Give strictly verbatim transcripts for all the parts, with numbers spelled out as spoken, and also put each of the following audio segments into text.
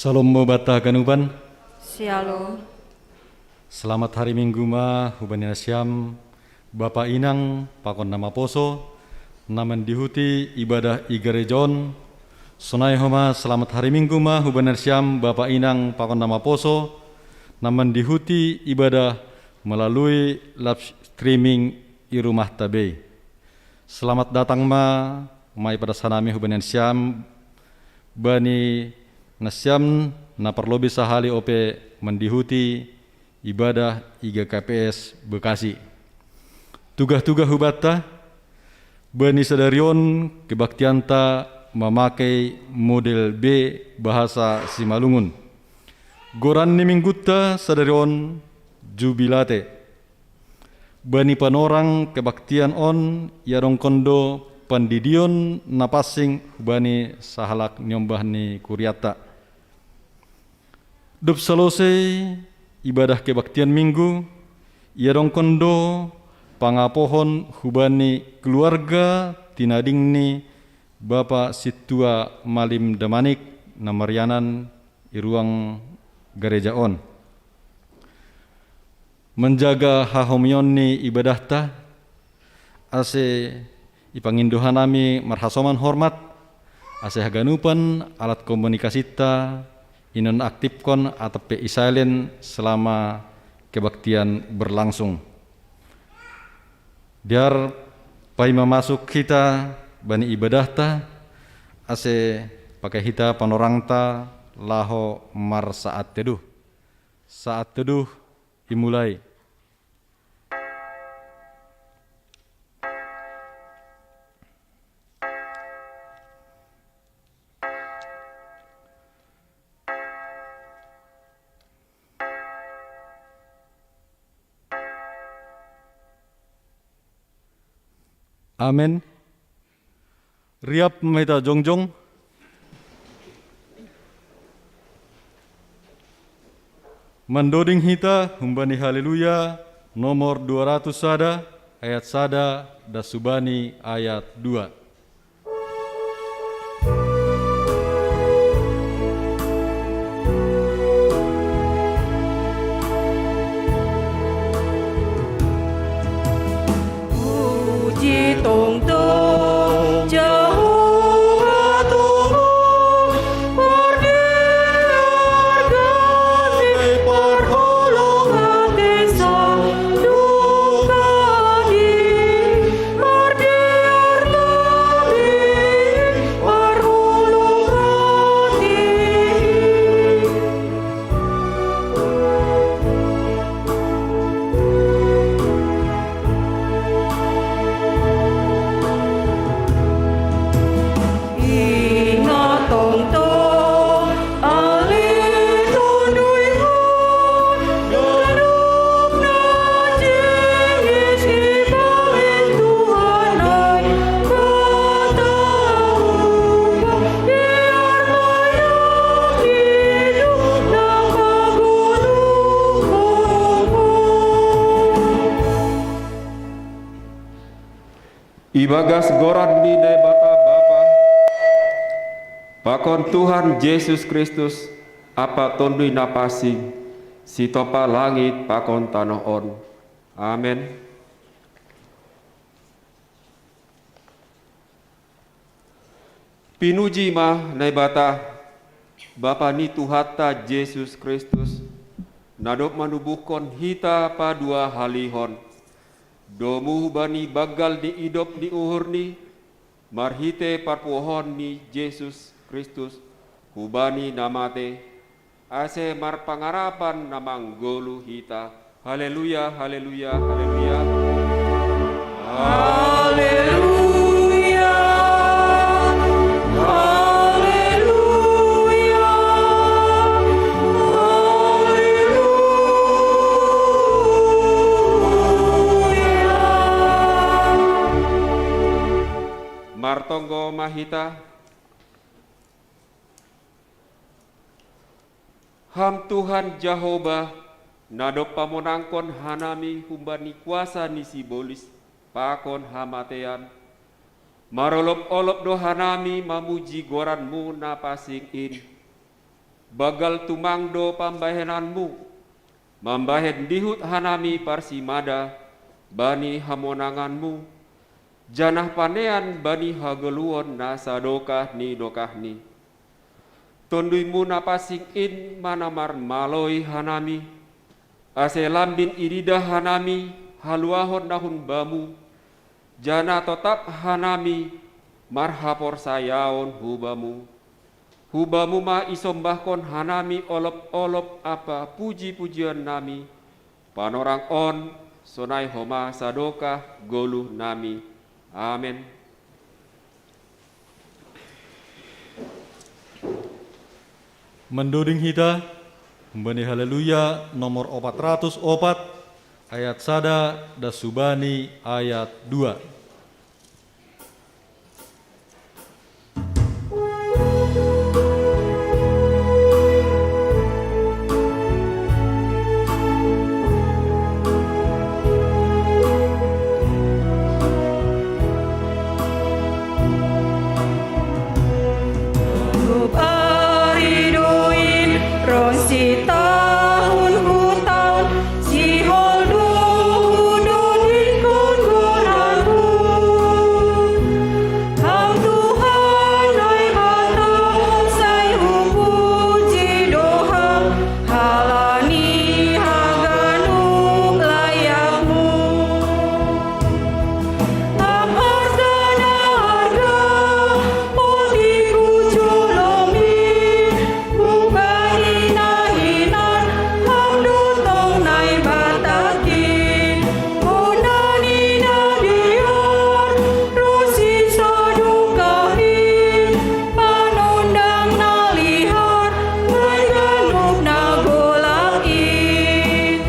Salom mo banta haganupan. Syalom. Selamat hari Minggu ma hubani nasiam, bapa inang pakon na maposo, na mandihuti ibadah i gareja on. Sonai homa selamat hari Minggu ma hubani nasiam, bapa inang pakon na maposo, na mandihuti ibadah melalui live streaming i rumahta bei. Selamat datang ma, ma ipadas hanami hubani nasiam, bani nasiam na parlobei sahali ope mandihuti ibadah i G K P S Bekasi. Tugah-tugah hubanta, bani sadari on kebaktianta mamakei model B bahasa Simalungun. Goran ni minggunta sadari on Jubilate. Bani panorang kebaktian on iadongkon do pandidion na pansing hubani sahalak niombah ni kurianta. Dob salosei ibadah kebaktian Minggu, iadongkon do pangapohon hubani keluarga tinading ni Bapa Sintua Malim Damanik na marianan i ruang gareja on. Manjaga hahomion ni ibadahta, ase ipangindo hanami marhasoman hormat, ase haganupan alat komunikasinta inonaktifkon atap pe i-silent selama kebaktian berlangsung. Dear, paima masuk hita bani ibadahta, ase pakei hita panorangta laho marsaat teduh. Saat teduh imulai. Amen. Riap ma hita jongjong. Mandoding hita humbani Haleluya nomor dua ratus sada, ayat sada das hubani ayat dua. Puji tongtong Jahowa Tuhan, pardiargati parholong ate sandukani, pardiargati parholong ate. Ibagas goran ni Naibata Bapa, pakon Tuhan Jesus Kristus, ampa Tonduy Napansing, sitompa langit pakon tanoh on. Amen. Pinuji ma Naibata, Bapa ni Tuhanta Jesus Kristus, na dob manubuhkon hita paduahalihon, domu hubani banggal ni idop ni uhurNi, marhitei parpuhoon ni Jesus Kristus hubani na matei, ase marpangarapan na manggoluh hita. Haleluya, haleluya, haleluya. Haleluya, haleluya, haleluya. Martonggo ma hita. Ham Tuhan Jahowa, na dob pamonangkon hanami humbani kuasa ni sibolis pakon hamatean, marolop-olop do hanami mamuji goranMu na pansing in. Bagal tumang do pambahenanmu, mambahen dihut hanami parsimada bani hamonanganmu, janah panean bani hagoluhon na sadokah ni dokahni. Tonduymu na pansing in ma na marmaloi hanami, ase lambin ididah hanami haluahon na hun Bamu, janah totap hanami marhaporsayaon hu Bamu. Hu Bamu ma isombahkon hanami olop-olop ampa puji-pujion nami, panorang on, sonai homa sadokah goluh nami. Amen. Mandoding hita, humbani Haleluya nomor opat ratus opat, ayat sada das hubani ayat dua. Aridoin ronsi tahun ku tahun, sihol do hudodingkon goranmu. Ham Tuhan Naibata, sai hupuji do Ham, halani haganup layakmu. Ham arta na arga, potiku jolomi, humbani na hinan Ham do tong Naibatakin. Hona ni na dear, ronsi sadokah in, panondang na lihar, baganup na golap in.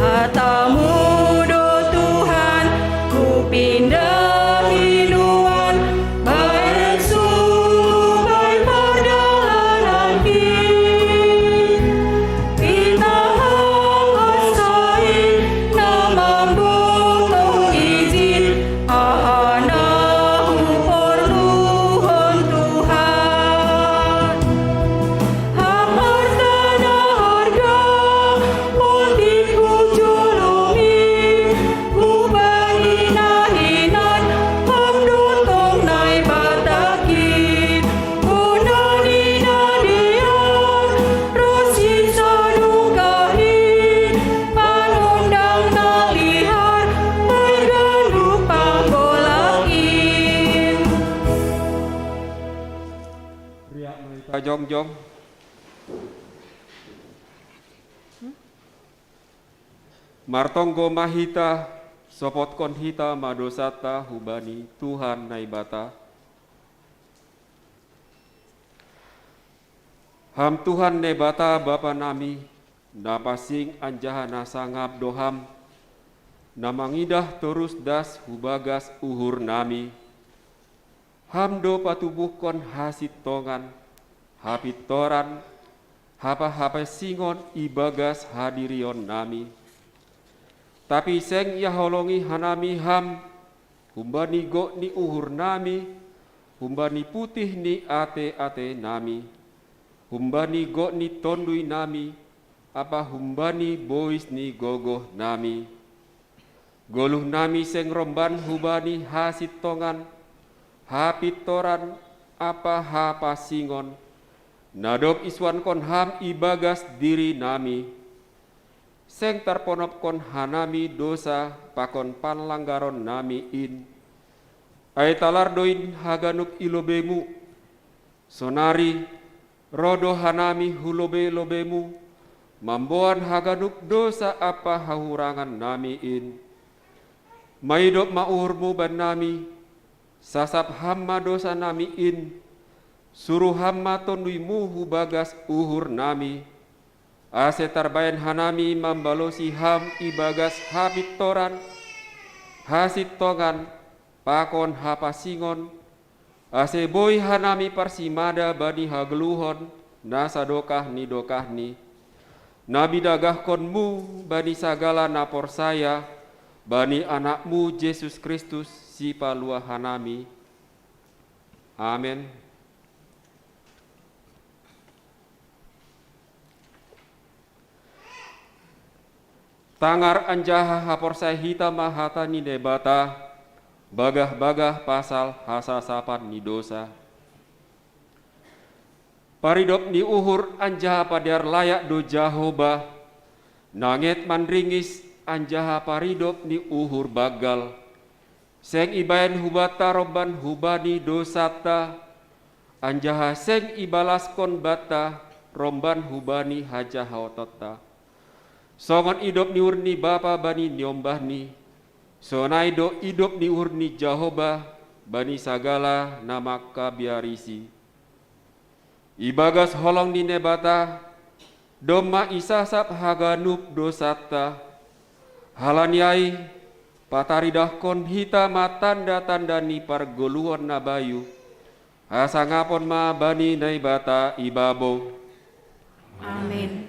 Hatamu do Tuhan, hupindahi nuan, bahen suluh bai pardalananki. Pitah Ham asa in na mambotoh ijin, aha na huporluhon Tuhan. Ham arta na arga, potiku jolomi, humbani na hinan Ham do tong Naibatakin. Hona ni na dear, ronsi sadokah in, panondang na lihar, baganup panggolap in. Riak ma hita jongjong. Martonggo ma hita, sopotkon hita ma dousanta hubani Tuhan Naibata. Ham Tuhan Naibata Bapa nami, na pansing anjaha na sangap do Ham, na mangidah torus das hu bagas uhur nami. Ham do patubuhkon hasintongan, hapintoran, hapahapansingon ibagas hadirion nami. Tapi seng ihaholongi hanami Ham, humbani gok ni uhur nami, humbani putih ni ate-ate nami, humbani gok ni tonduy nami, ampa humbani bois ni gogoh nami. Goluh nami seng romban hubani hasintongan, hapintoran, ampa hapansingon, na dob isuankon Ham ibagas diri nami. Seng tarponopkon hanami dousa pakon panlanggaron nami in. Ai talar do in haganup i lobeiMu. Sonari, roh do hanami hu lobei-lobeiMu, mamboan haganup dousa ampa hahurangan nami in. Maidop ma uhurMu bannami, sasap Ham ma dousa nami in, suruh Ham ma TonduyMu hu bagas uhur nami, ase tarbaen hanami mambalosi Ham ibagas hapintoran, hasintongan, pakon hapansingon, ase boi hanami parsimada bani hagoluhon na sadokah ni dokahni, na binagahkonMu bani sagala na porsaya bani AnakMu Jesus Kristus, Sipaluah hanami. Amen. Tangar anjaha haporsayaon hita ma hata ni Naibata, bagah-bagah pasal hasasapan ni dosa. Paridop ni uhur anjaha padear layak do Jahowa, na nget manringis anjaha paridop ni uhur banggal. Seng ibahen hubanta romban hubani dousanta, anjaha seng ibalaskon banta romban hubani hajahatonta. Songon idop ni uhur ni Bapa bani niombahni, sonai do idop ni uhur ni Jahowa bani sagala na mangkabiarisi. Ibagas holong ni Naibata, domma isasap haganup dousanta. Halani ai, pataridahkon hita ma tanda-tanda ni pargoluhon na bayu, hasangapon ma bani Naibata ibabo. Amen.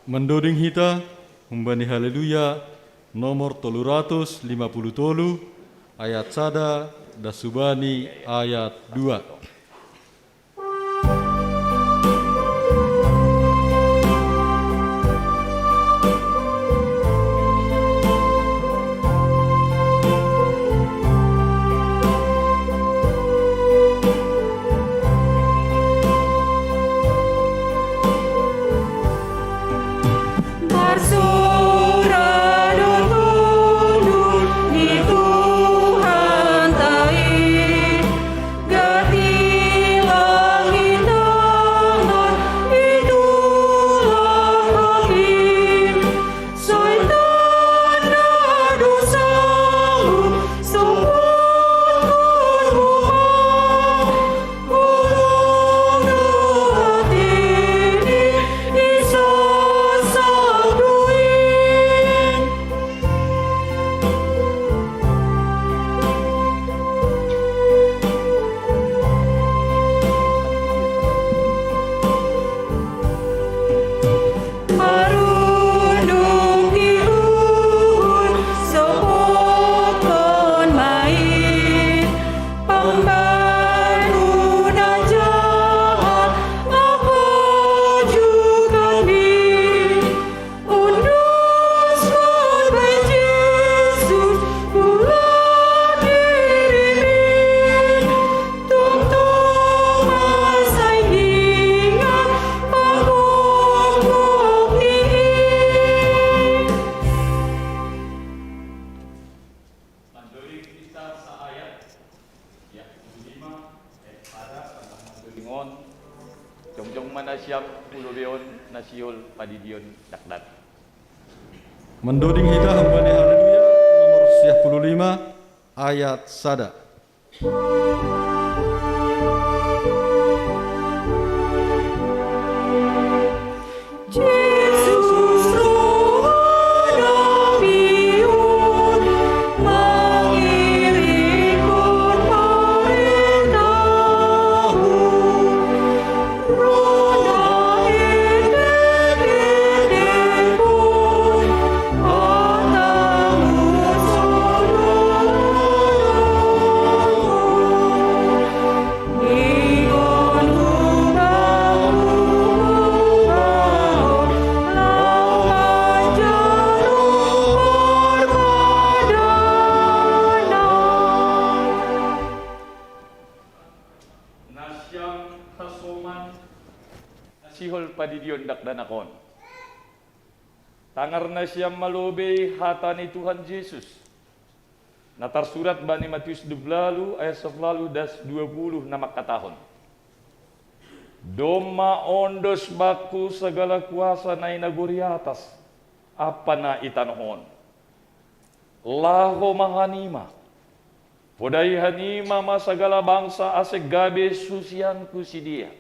Mandoding hita humbani Haleluya nomor tolu ratus lima puluh tolu, ayat sada das hubani ayat dua. Mandoding hita saayat, ya, lima, eh, ada, tentang mandoding on, jongjong ma nasiam hu lobeon na sihol padidion dakdanak. Mandoding hita humbani Haleluya nomor sia puluh lima, ayat sada. Nasiam hasoman na sihol padidion dakdanak on. Tangar nasiam ma lobei hata ni Tuhan Jesus, na tarsurat bani Matius dua puluh ayat sapuluh das dua puluh, na mangkatahon: Domma ondos bangku sagala kuasa na i nagori atas ampa na i tanoh on. Laho ma hanima, podai hanima ma sagala bangsa ase gabe susianku sidea.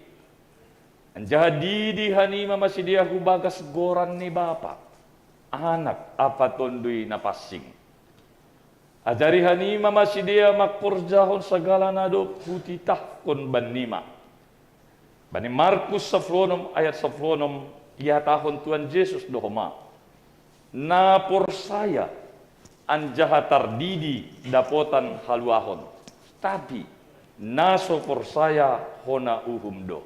Anjaha didi hanima ma sidea hu bagas goran ni Bapa, Anak ampa Tonduy Napansing. Ajari hanima ma sidea mangkorjahon sagala na dob hutitahkon bannima. Bani Markus sapuluh onom ayat sapuluh onom, ihatahon Tuhan Jesus do homa: Na porsaya anjaha tardidi dapotan haluahon. Tapi na so porsaya hona uhum do.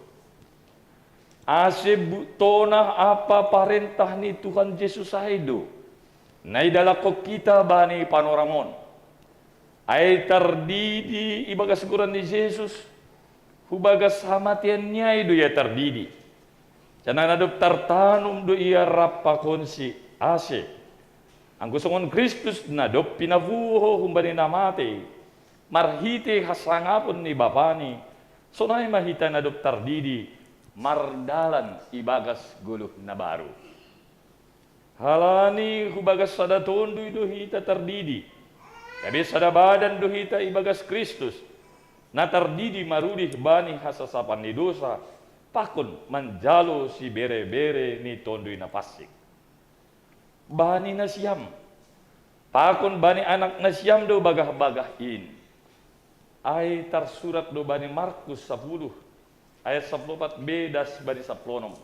Ase bu-, tona ampa parentah ni Tuhan Jesus ai do, na idalankon hita bani panorang on. Ai tardidi ibagas goran ni Jesus, hubagas hamateanni ai do ia tardidi. Janah na dob tartanum do ia rap pakonsi, ase, anggo songon Kristus na dob pinapuho humbani na matei, marhitei hasangapon ni Bapani, sonai ma hita na dob tardidi mardalan ibagas goluh na baru. Halani hubagas sada tonduy do hita tardidi, gabe sada badan do hita ibagas Kristus, na tardidi marudih bani hasasapan ni dosa, pakon manjalo siberebere ni Tonduy Na Pansing. Bani nasiam, pakon bani anak nasiam do bagah-bagah in. Ai tarsurat do bani Markus sapuluh, ayat sampulu opat be das bani sampulu onom: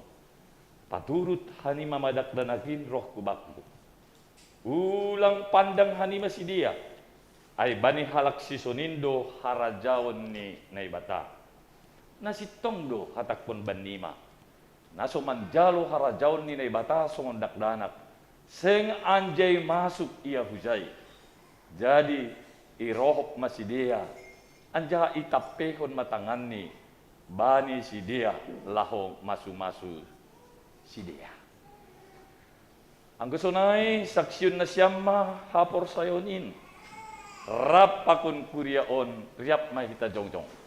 Paturut hanima ma dakdanak in roh hu bakku. Ulang pandang hanima sidea, ai bani halak sisonin do harajaon ni Naibata. Na sintong do hatangkon bannima, na so manjalo harajaon ni Naibata songon dakdanak, seng anjai masuk ia hujai. Jadi irohop ma sidea, anjaha itampehon ma tanganni bani sidea laho masu-masu sidea. Anggo sonai, saksihon nasiam ma haporsayaon in, rap pakon kuria on, riap ma hita jongjong.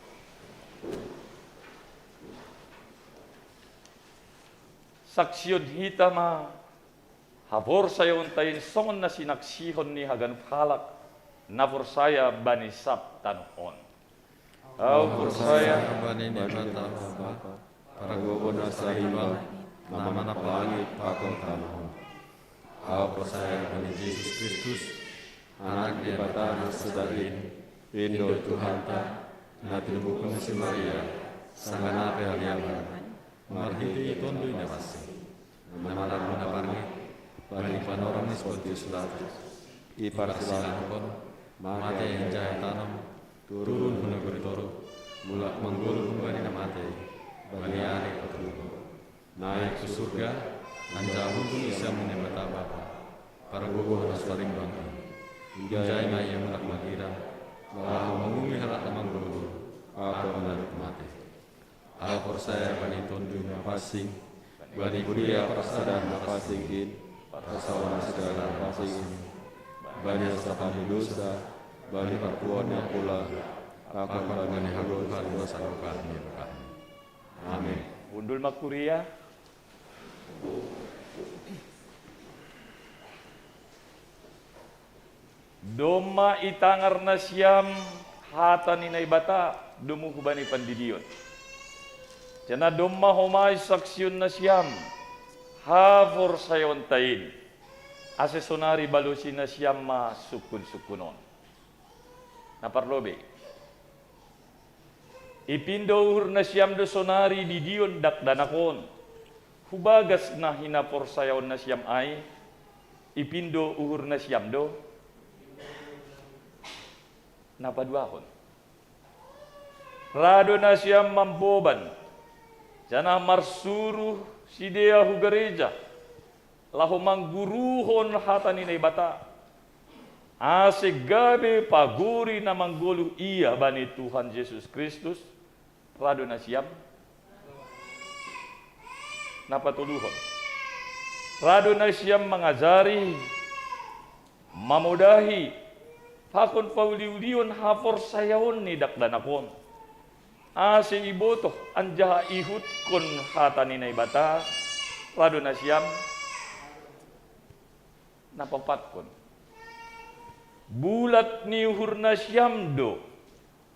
Saksihon hita ma haporsayaonta in songon na sinaksihon ni haganup halak na porsaya bani sab tanoh on. Ahu porsaya bani Naibata Bapa, pargogoh na sarimbang, na manampa langit pakon tanoh on. Ahu porsaya bani Jesus Kristus, Anak ni Naibata na sada in, in do Tuhanta, na tinubuhon ni si Maria, sanggah na pe haliaban, marhitei Tonduy Na Pansing, na marangkup na parngit bani panorang ni si Pontius Pilatus, iparsilangkon, mate anjaha itanom, turun hu nagori toruh, mulak manggoluh humbani na matei bani ari patoluhon, naik hu surga, anjaha hundul di siamun ni Naibata Bapa, pargogoh na sarimbang in. Hunjai ma ia mulak magira, laho mangumui halak na manggoluh pakon na dob mate. Ahu porsaya bani Tonduy Na Pansing, bani kuria parsadaan na pansing in, parsaoran ni sidea na pansing in, bani hasasapan ni dosa, bani parpunguan ni angkula, pakon bani hagoluhan na sarupa ni rohani. Amen. Hundul ma kuria. Domma itangar nasiam hata ni Naibata domu hubani pandidion. Janah domma homa isaksihon nasiam haporsayaonta in, ase sonari balosi nasiam ma sungkun-sungkun on. Na parlobei, ipindo uhur nasiam do sonari didion dakdanak on, hubagas na hinaporsayaon nasiam ai, ipindo uhur nasiam do. Na paduahon, ra do nasiam mamboban, janah marsuruh sidea hu gareja, laho mangguruhon hata ni Naibata, ase gabe pagori na manggoluh ia bani Tuhan Jesus Kristus. Ra do nasiam. Na patoluhon, ra do nasiam mangajari, mamodahi, pakon pauliulion haporsayaon ni dakdanak on, ase ibotoh anjaha ihutkon hata ni Naibata. Ra do nasiam. Na paopatkon, bulat ni uhur nasiam do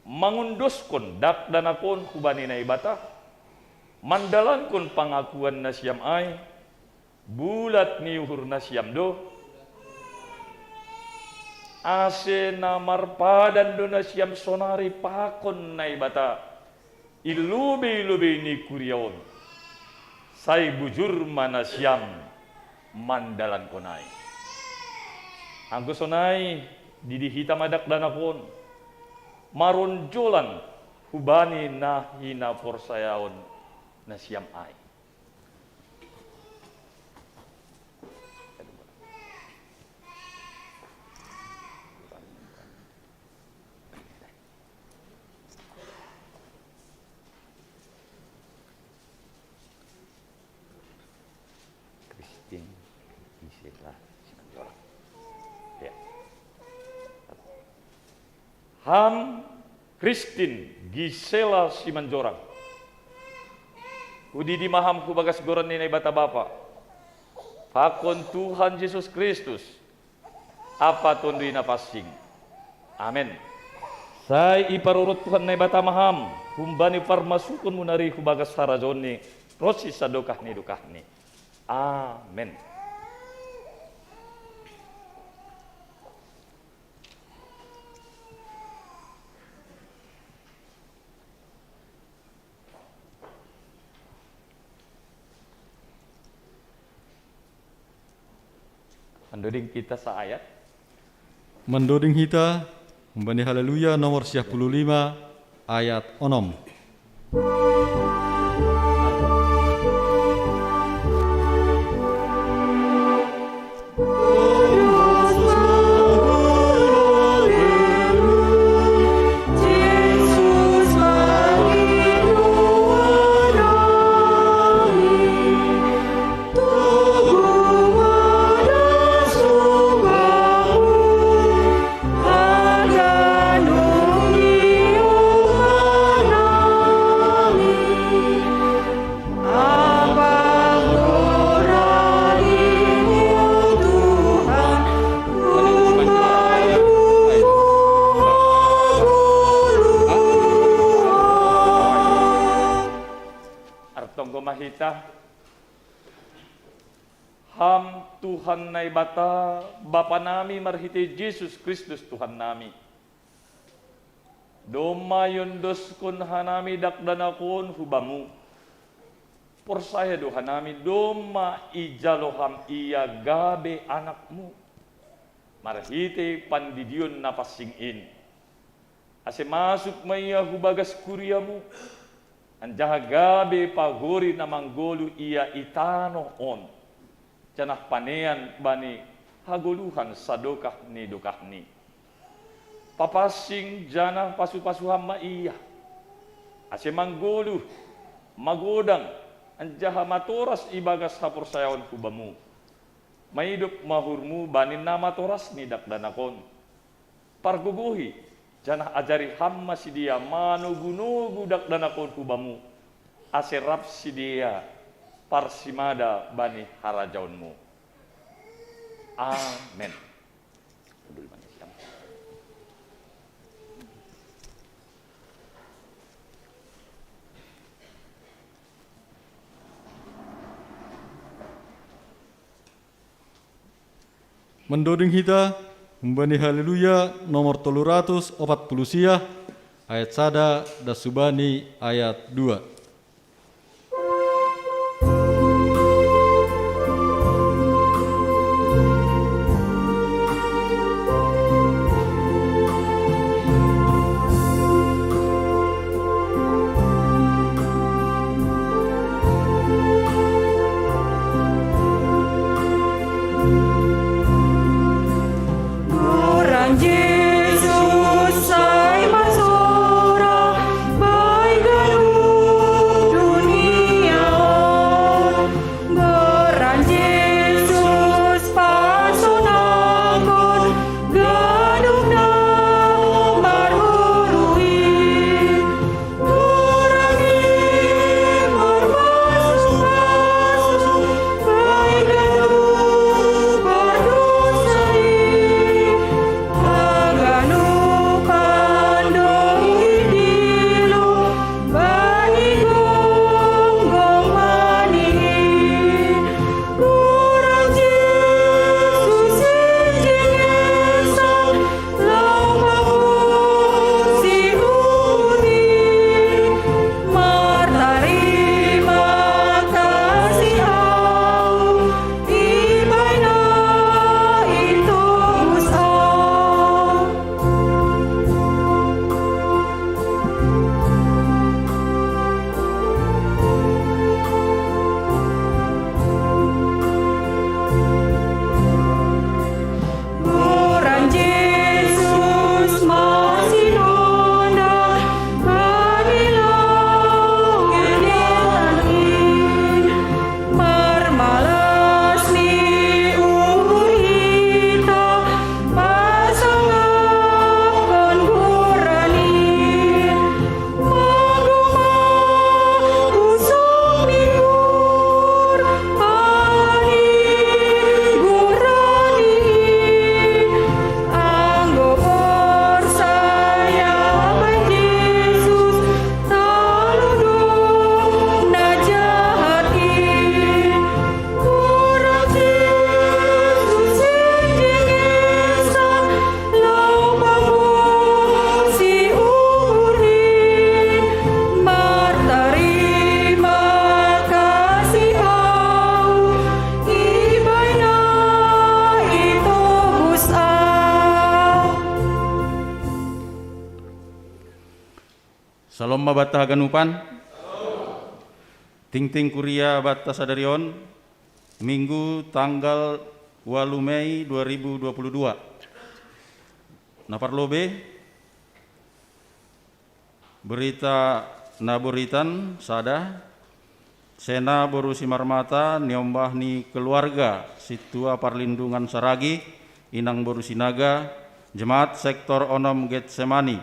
mangondoskon dakdanak on hubani Naibata, mandalankon pangakuan nasiam ai. Bulat ni uhur nasiam do, ase na marpadan do nasiam sonari pakon Naibata i lobei-lobei ni kuria on, sai bujur ma nasiam mandalankon ai. Anggo sonai, didi hita ma dakdanak on, maronjolan hubani na hinaporsayaon nasiam ai. Christine Gisela Simanjorang. Ya. Ham Christine Gisela Simanjorang. Hudidi ma ham hu bagas goran ni Naibata Bapa, pakon Tuhan Jesus Kristus, ampa Tonduy Napansing. Amen. Sai iparorot Tuhan Naibata ma ham humbani parmasukonmuna ri hu bagas harajaonNi ronsi sadokah ni dokahni. Amen. Mandoding hita saayat. Mandoding hita humbani Haleluya nomor siah puluh lima, ayat onom. Artonggo ma hita. Ham Tuhan Naibata, Bapa nami marhitei Jesus Kristus Tuhan nami. Domma iondoskon hanami dakdanak on hu Bamu. Porsaya do hanami domma ijalo Ham ia gabe anakMu, marhitei pandidion na pansing in. Ase masuk ma ia hu bagas kuriaMu, anjaha gabe pagori na manggoluh ia i tanoh on, janah panean bani hagoluhan sadokah ni dokahni. Papansing janah pasupasu Ham ma ia, ase manggoluh, magodang, anjaha matoras ibagas haporsayaon hu Bamu. Maidop ma uhurMu bani na matoras ni dakdanak on. Pargogohi, janah ajari Ham ma sidea manogunogu dakdanak on hu Bamu, ase rap sidea parsimada bani harajaonMu. Amen. Mandoding hita humbani Haleluya nomor tolu ratus opat puluh sia, ayat sada das hubani ayat dua. Mabatta haganupan. Tingting kuria batta sadarion, Minggu tanggal walu Mei dua ribu dua puluh dua. Naparlobe, berita naboritan sada, Sena boru Simarmata niombah ni keluarga Sintua Parlindungan Saragi, Inang boru Sinaga, Jemaat Sektor onom Getsemani,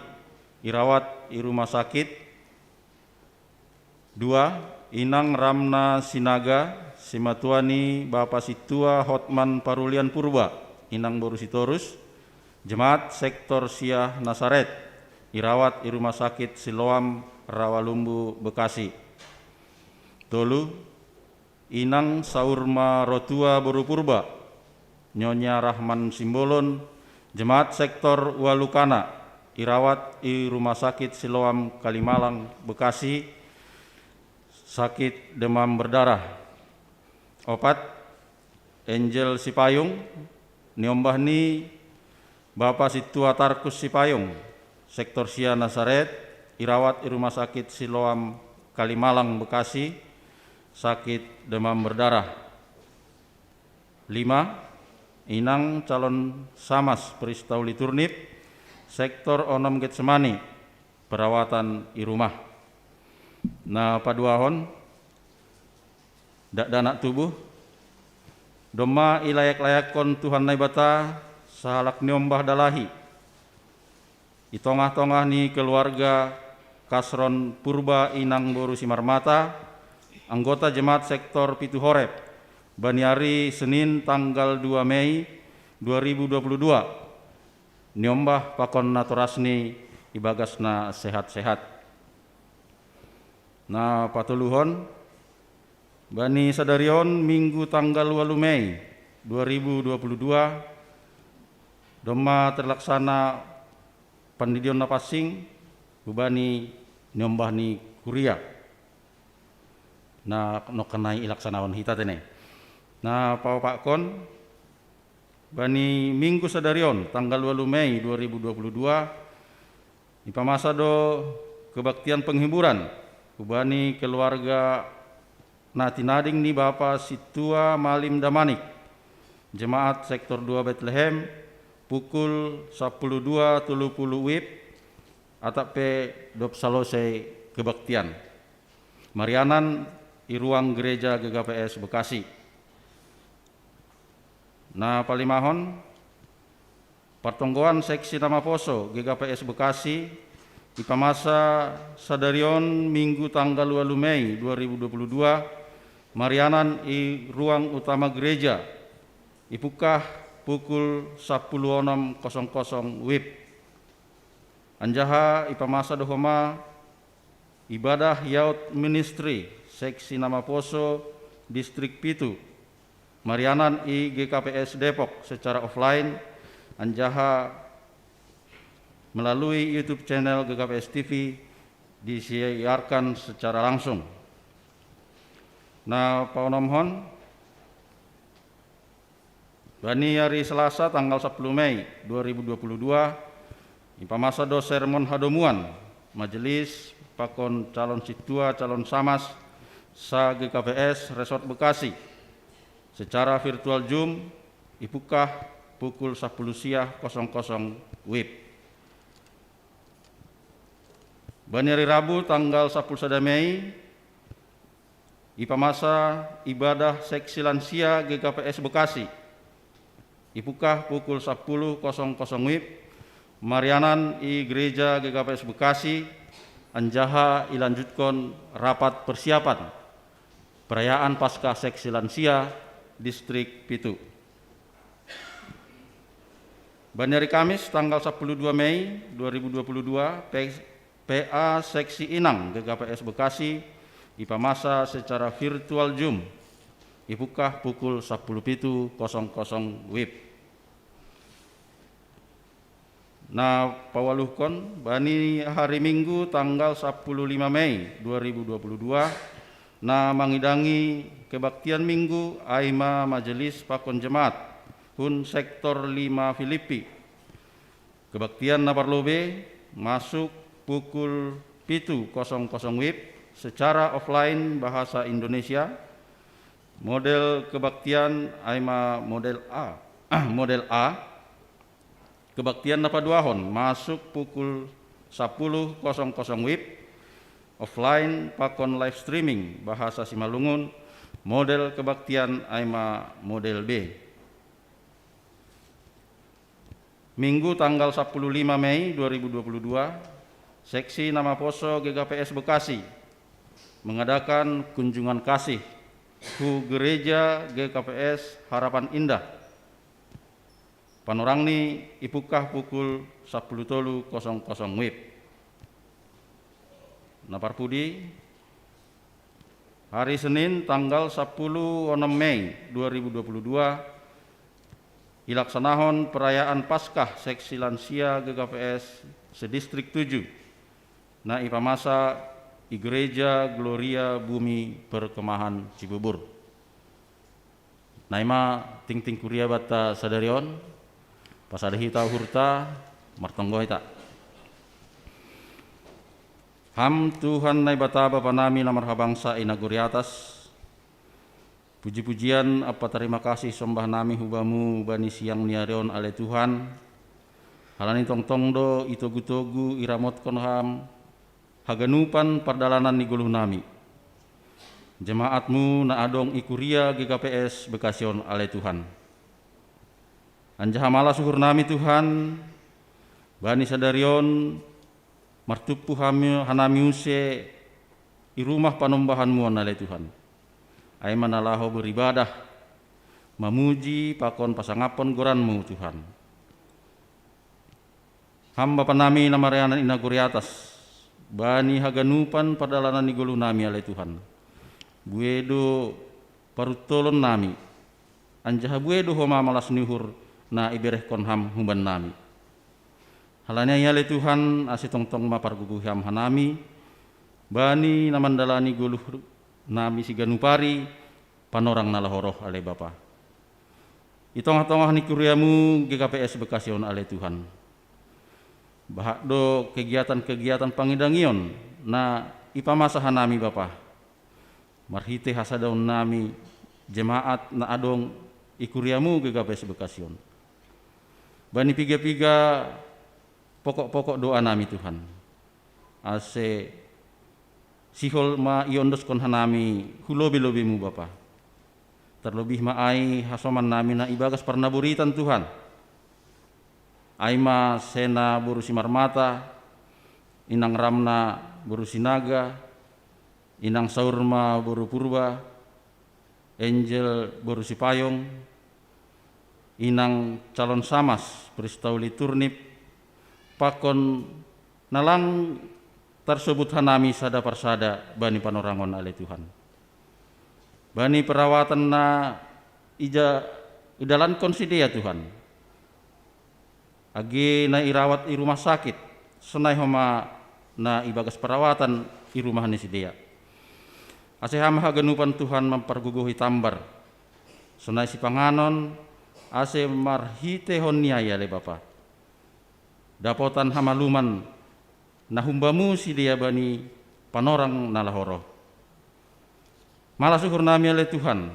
irawat i rumah sakit. Dua, Inang Ramna Sinaga, simatua ni Bapa Sintua Hotman Parulian Purba, Inang boru Sitorus, Jemaat Sektor sia Nasaret, irawat i rumah sakit Siloam Rawalumbu Bekasi. Tolu, Inang Saurma Rotua boru Purba, Nyonya Rahman Simbolon, Jemaat Sektor Walukana, irawat i rumah sakit Siloam Kalimalang Bekasi, sakit demam berdarah. Opat, Angel Sipayung, niombah ni Bapa Sintua Tarkus Sipayung, Sektor sia Nasaret, irawat i rumah sakit Siloam Kalimalang Bekasi, sakit demam berdarah. Lima, Inang calon Samas Pristauli Turnip, Sektor onom Getsemani, perawatan i rumah. Napaduahon, dakdanak tubuh, domma ilayak-layakkon Tuhan Naibata sahalak niombah dalahi i tongah-tongah ni keluarga Kasron Purba Inang boru Simarmata, anggota Jemaat Sektor Pitu Horeb, bani ari Senin tanggal dua Mei dua ribu dua puluh dua, niombah pakon natorasni i bagasna sehat-sehat. Napatoluhon, bani sadarion Minggu tanggal walu Mei dua ribu dua puluh dua, domma terlaksana pandidion napansing hubani niombah ni kuria. Na nokkenai ilaksanaon hita tene. Napaopakkon, bani Minggu sadarion tanggal walu Mei dua ribu dua puluh dua, ipamasa do kebaktian penghiburan hubani keluarga na tinading ni Bapa Sintua Malim Damanik, Jemaat Sektor dua Betlehem, pukul sapuluh dua tolu puluh wib, atap pe dob salosei kebaktian. Marianan i ruang gereja G K P S Bekasi. Napalimahon, partonggoan seksi na maposo G K P S Bekasi ipamasa sadarion Minggu tanggal walu Mei dua ribu dua puluh dua, marianan i ruang utama gereja, ipukah pukul sapuluh onom kosong kosong wib. Anjaha ipamasa do homa ibadah Youth Ministry seksi na maposo Distrik Pitu, marianan i G K P S Depok secara offline, anjaha melalui YouTube channel G K P S T V disiarkan secara langsung. Napaonomhon, bani ari Selasa tanggal sapuluh Mei dua ribu dua puluh dua, ipamasa do sermon hadomuan majelis pakon calon sintua calon samas sa G K P S Resort Bekasi secara virtual Zoom, ipukah pukul sapuluh siah kosong kosong wib. Bani ari Rabu tanggal sapuluh sada Mei, ipamasa ibadah seksi lansia G K P S Bekasi, ipukah pukul sapuluh kosong kosong wib, marianan i gereja G K P S Bekasi, anjaha ilanjutkon rapat persiapan perayaan Paskah seksi lansia Distrik Pitu. Bani ari Kamis tanggal sapuluh dua Mei dua ribu dua puluh dua, P-, P A Seksi Inang G K P S Bekasi ipamasa secara virtual Zoom, ipukah pukul sapuluh pitu kosong kosong wib. Napawaluhkon, bani hari Minggu tanggal sapuluh lima Mei dua ribu dua puluh dua, na mangidangi kebaktian Minggu ai ma majelis pakon jemaat hun sektor lima Filipi. Kebaktian na parlobei masuk pukul pitu kosong kosong WIB secara offline bahasa Indonesia. Model kebaktian ai ma model A. Model A. Kebaktian na paduahon masuk pukul sapuluh kosong kosong WIB, offline pakon live streaming bahasa Simalungun. Model kebaktian ai ma model B. Minggu tanggal sapuluh lima Mei dua ribu dua puluh dua, Seksi na Maposo GKPS Bekasi mengadakan kunjungan kasih hu Gereja GKPS Harapan Indah. Panorangni ipukah pukul sapuluh tolu kosong kosong WIB. Na parpudi, hari Senin tanggal sapuluh onom Mei dua ribu dua puluh dua, ilaksanahon perayaan Paskah Seksi Lansia GKPS se-Distrik tujuh, na ipamasa i Gereja Gloria Bumi Perkemahan Cibubur. Na i ma tingting kuria banta sadari on, pasada hita uhurta, martonggo hita. Ham Tuhan Naibata Bapa nami na marhabangsa i nagori atas, puji-pujian ampa tarima kasih sombah nami hu Bamu bani siang ni ari on ale Tuhan, halani tongtong do itogu-togu iramotkon Ham haganupan pardalanan ni goluh nami, jemaat-Mu na adong i kuria GKPS Bekasi on ale Tuhan. Anjaha malas uhur nami Tuhan, bani sadari on martumpu hami, hanami use i rumah panombahan-Mu on ale Tuhan, ai ma na laho beribadah, mamuji pakon pasangaphon goran-Mu Tuhan. Ham Bapa nami na marianan i nagori atas, bani haganupan pardalanan ni goluh nami ale Tuhan, bue do paruntolon nami, anjaha bue do homa malas ni uhur na iberehkon Ham humban nami. Halani ai ale Tuhan, ase tongtong ma pargogohi Ham hanami, bani na mandalani goluh nami siganup ari, panorang na laho roh ale Bapa. I tongah-tongah ni kuria-Mu GKPS Bekasi on ale Tuhan, bahat do kegiatan-kegiatan pangidangion na ipamasa hanami Bapa, marhite hasadaon nami jemaat na adong i kuria-Mu GKPS Bekasi on. Bani piga-piga pokok-pokok doa nami Tuhan, ase sihol ma iondoskon hanami hu lobi-lobi-Mu Bapa. Tarlobih ma ai hasoman nami na ibagas parnaboritan Tuhan, ai ma Sena boru Simarmata, inang Ramna boru Sinaga, inang Saurma boru Purba, Angel boru Sipayong, inang calon samas Pristauli Turnip, pakon na lang tarsobut hanami sada parsada bani panorang on ale Tuhan. Bani perawatan na ija idalankon sidea Tuhan, age na irawat i rumah sakit, sonai homa na ibagas perawatan i rumah ni sidea. Ase Ham haganupan Tuhan mampargogohi tambar, sonai sipanganon, ase marhitehon ni ai ale Bapa, dapotan hamaluman na hum Bamu sidea bani panorang na laho roh. Malas uhur nami ale Tuhan,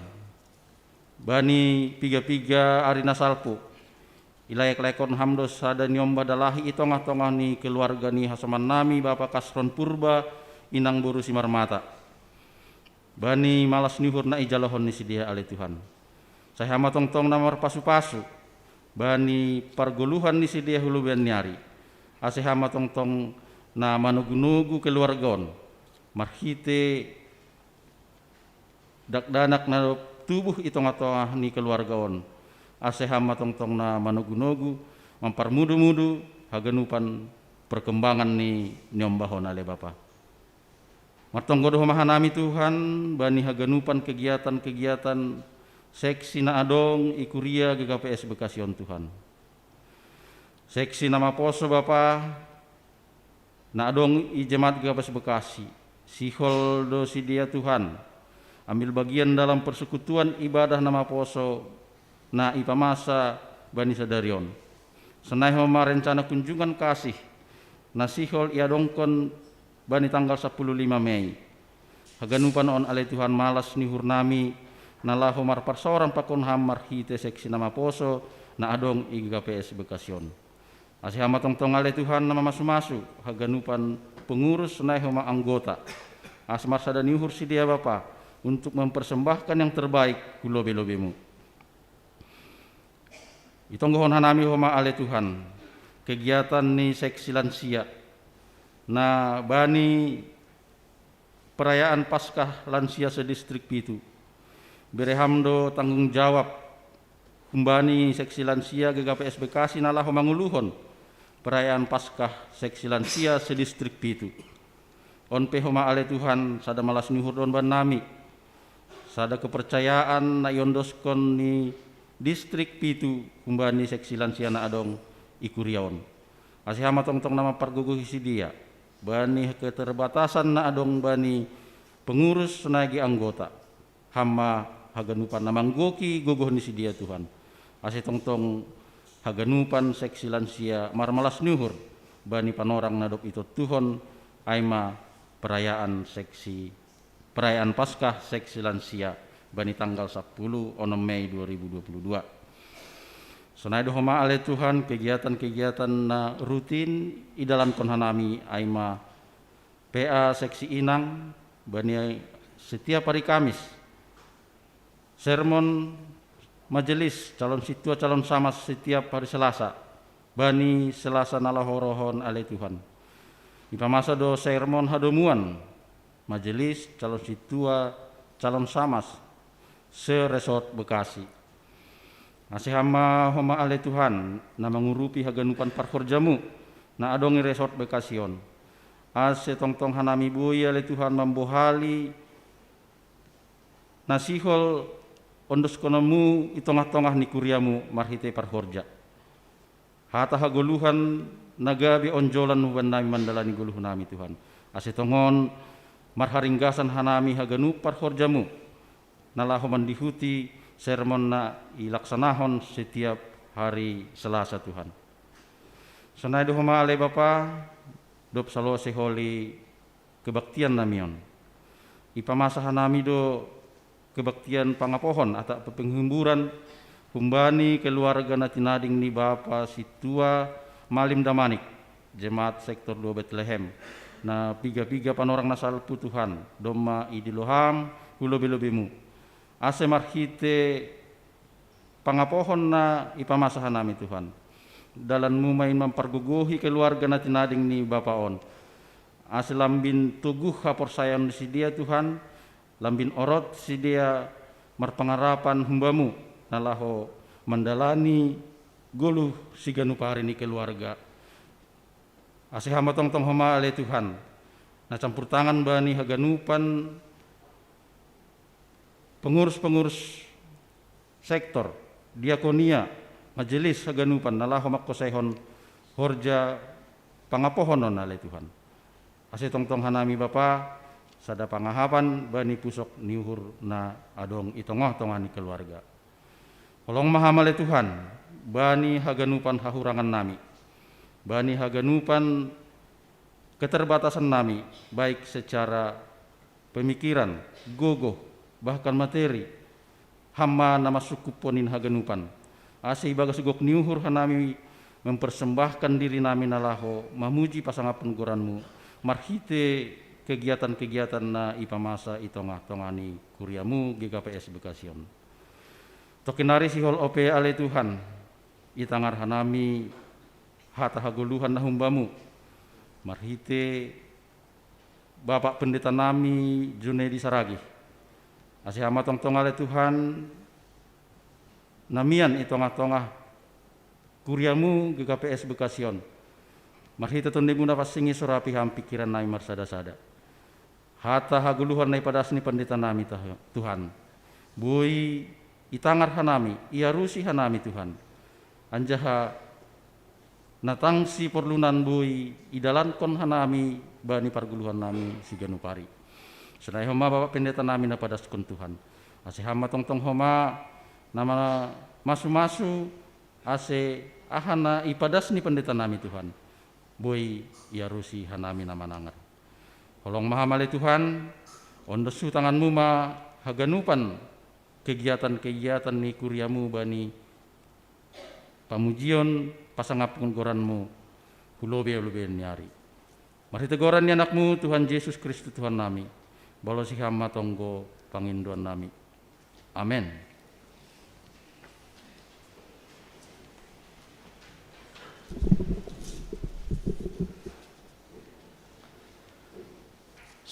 bani piga-piga ari na salpu, ilaek-laekhon Ham do sada niombah dalahi i tongah-tongah ni keluarga ni hasoman nami Bapa Kasron Purba, inang boru Simarmata, bani malas ni uhur na ijalohon ni sidea ale Tuhan. Sai Ham ma tongtong na marpasu-pasu bani pargoluhan ni sidea hu lobeian ni ari, ase Ham ma tongtong na manogu-nogu keluarga on, marhite dakdanak na tubuh i tongah-tongah ni keluarga on, ase Ham ma tongtong na manogu-nogu, mamparmudu-mudu haganupan perkembangan ni niombah on ale Bapa. Martonggo do homa hanami Tuhan, bani haganupan kegiatan-kegiatan seksi na adong i kuria GKPS Bekasi on Tuhan. Seksi na maposo Bapa, na adong i jemaat GKPS Bekasi, sihol do sidea Tuhan ambil bagian dalam persekutuan ibadah na maposo na ipamasa bani sadari on. Sonai homa rencana kunjungan kasih na sihol iadongkon bani tanggal sapuluh lima Mei. Haganupan on ale Tuhan malas ni uhur nami, na laho marparsaoran pakon Ham marhite seksi na maposo, na adong i G K P S Bekasi on. Ase Ham ma tongtong ale Tuhan na mamasu-masu haganupan pengurus nai homa anggota. Ase marsada ni uhur sidea Bapa, untuk mempersembahkan yang terbaik hu lobe-lobe-Mu. Itonggohon hanami homa ale Tuhan, kegiatan ni seksi lansia, na bani perayaan Paskah lansia se-Distrik pitu. Bere Ham do tanggung jawab humbani seksi lansia G K P S Bekasi na laho manguluhon perayaan Paskah seksi lansia se-Distrik pitu. On pe homa ale Tuhan, sada malas ni uhur do on bannami, sada kepercayaan na iondoskon ni Distrik pitu humbani seksi lansia na adong i kuria on. Ase Ham ma tongtong na mampargogohi sidea bani keterbatasan na adong bani pengurus nai ge anggota. Ham ma haganupan na manggohi gogoh ni sidea Tuhan. Ase tongtong haganupan seksi lansia marmalas ni uhur bani panorang na dob itontuhon, ai ma perayaan seksi, perayaan Paskah seksi lansia bani tanggal sapuluh onom Mei dua ribu dua puluh dua. Sonai do homa ale Tuhan kegiatan-kegiatan na rutin idalankon hanami, ai ma P A seksi inang bani setiap hari Kamis, sermon majelis calon sintua calon samas setiap hari Selasa, bani Selasa na laho rohon ale Tuhan. Ipamasa do sermon hadomuan majelis calon sintua calon samas se-Resort Bekasi. Ase Ham ma homa ale Tuhan na mangurupi haganupan parhorja-Mu na adong i Resort Bekasi on. Ase tongtong hanami boi ale Tuhan mambohali na sihol ondoskonon-Mu i tongah-tongah ni kuria-Mu marhite parhorja. Hata hagoluhan na gabe onjolan bannami mandalani goluhnami Tuhan. Ase tongon marharinggasan hanami haganup parhorja-Mu na laho mandihuti sermon na ilaksanahon setiap hari Selasa Tuhan. Sonai do homa ale Bapa, dob salose holi kebaktian nami on. Ipamasa hanami do kebaktian pangapohon atap penghiburan humbani keluarga na tinading ni Bapa Sintua Malim Damanik, jemaat sektor dua Betlehem, na piga-piga panorang na salpu Tuhan, domma idilo Ham hu lobe-lobe-Mu. Ase marhite pangapohon na ipamasa hanami Tuhan, dalan-Mu ma in mampargogohi keluarga na tinading ni Bapa on. Ase lambin toguh haporsayaon ni sidea Tuhan, lambin orot sidea marpangarapan humba-Mu na laho mandalani goluh siganup ari ni keluarga. Ase Ham ma tongtong homa ale Tuhan na campur tangan bani haganupan pengurus-pengurus sektor, diakonia, majelis haganupan na laho mangkosaihon horja pangapohon on ale Tuhan. Ase tongtong hanami Bapa sada pangahapan bani pusok ni uhur na adong i tongah-tongah ni keluarga. Holong ma Ham ale Tuhan bani haganupan hahurangan nami, bani haganupan keterbatasan nami, baik secara pemikiran, gogoh, bahkan materi. Ham ma na mansungkuphon in haganupan. Ase ibagas gok ni uhur hanami mempersembahkan diri nami na laho mamuji pasangaphon goran-Mu marhite kegiatan-kegiatan na ipamasa i tongah-tongah ni kuria-Mu G K P S Bekasi on. Tongkin nari sihol ope ale Tuhan, itangar hanami hata hagoluhan na humba-Mu marhite Bapak Pendeta nami Junedi Saragih. Ase Ham ma tongtong ale Tuhan na mian i tongah-tongah kuria-Mu G K P S Bekasi on. Marhite Tondi-Mu na pansing i so rapi Ham pingkiran nami marsada-sada. Hata hagoluhan na ipadas ni pendeta nami Tuhan, boi itangar hanami, iarusi hanami Tuhan. Anjaha na tang siporlunan boi idalankon hanami bani pargoluhan nami siganup ari. Sonai homa Bapak Pendeta nami na padaskon Tuhan. Ase Ham ma tongtong homa na masu-masu ase aha na ipadas ni pendeta nami Tuhan, boi iarusi hanami na manangar. Holong ma hami ale Tuhan, ondosu tanganmu ma haganupan kegiatan-kegiatan ni kuriamu bani pamujion pasangapkon goranmu hu lobei-lobei ni ari. Marhite goran ni anakmu Tuhan Jesus Kristus Tuhan nami, balosi ham ma tonggo pangindoan nami. Amen.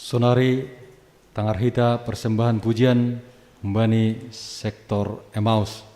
Sonari tangar hita persembahan pujian humbani sektor Emmaus.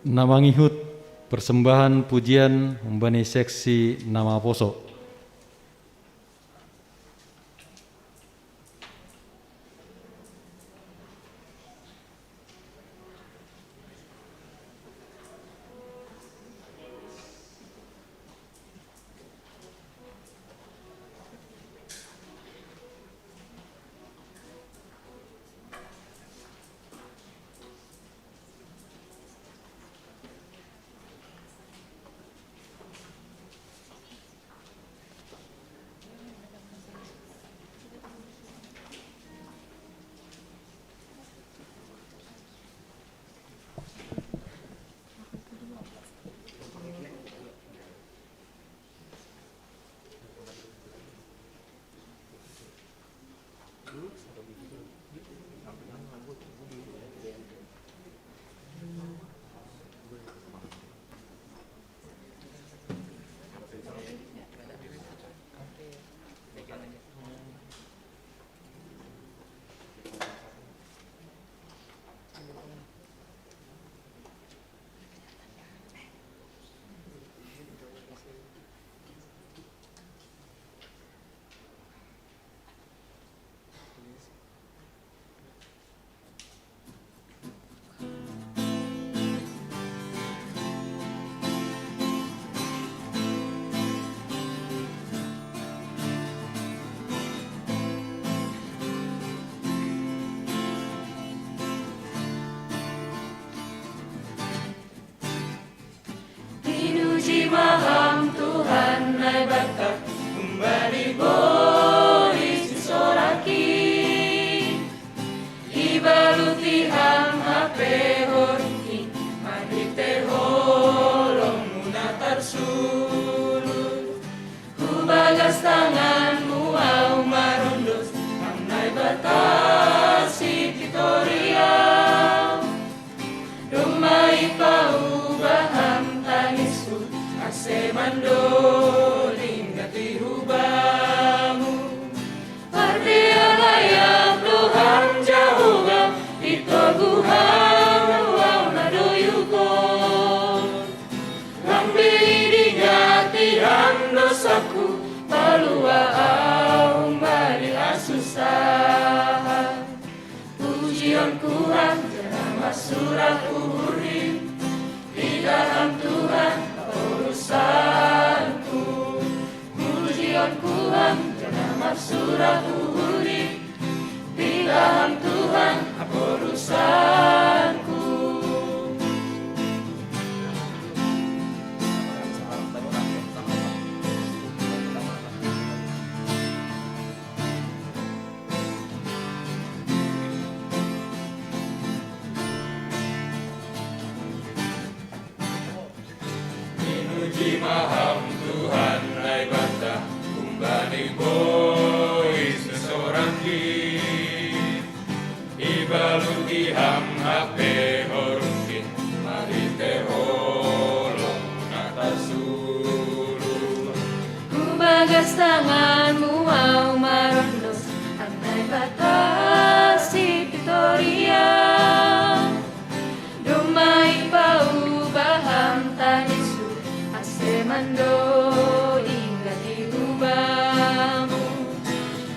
Na mangihut persembahan pujian humbani seksi na maposo. Pinuji ma Ham Tuhan Naibata, humbani bohi si sorang i. Ibaluti Ham hape horongki, marhite holong-Mu na tarsulut. Hu bagas tangan-Mu ahu marondos, Ham Naibata si titoriau. Domma ipauba Ham tangisku, ase mandoding gati hu Bamu. Pardea layak do Ham Jahowa, i togu Ham ahu na doyuhon. Lambei dingati Ham dosaku, palua ahu humbani hasusahan. Pujionku Ham, janah marsurak uhurni. Pita Ham Tuhan, haporusanku. Pujionku Ham, janah marsurak uhurni. Pita Ham Tuhan, haporusanku. Pinuji ma Ham Tuhan Naibata, humbani bohi si sorang i. Ibaluti Ham hape horongki, marhite holong-Mu na tarsulut. Hu bagas tangan-Mu ahu marondos, Ham Naibata si titoriau. Domma ipauba Ham tangisku, ase mandoding gati hu Bamu.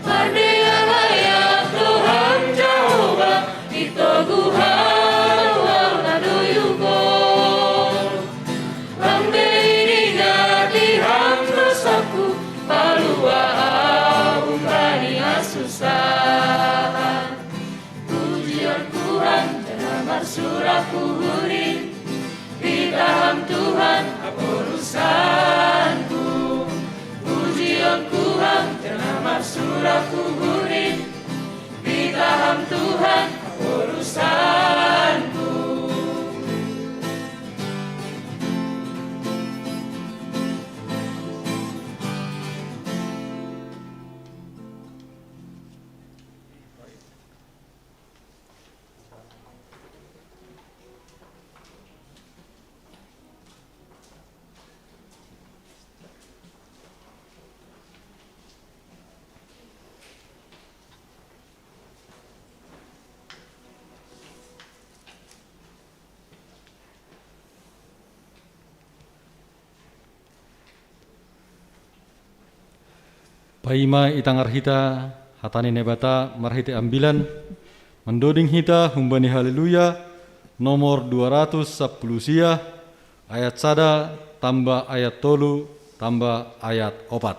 Pardea layak do Ham Jahowa, i togu Ham ahu na doyuhon. Lambei dingati Ham dosaku, palua ahu humbani hasusahan. Pujionku Ham, janah marsurak uhurni. Pita Ham Tuhan, haporusanku. Paima itangar hita hata ni Naibata marhitei ambilan, mandoding hita humbani Haleluya nomor dua ratus sapuluh sia, ayat sada tambah ayat tolu tambah ayat opat.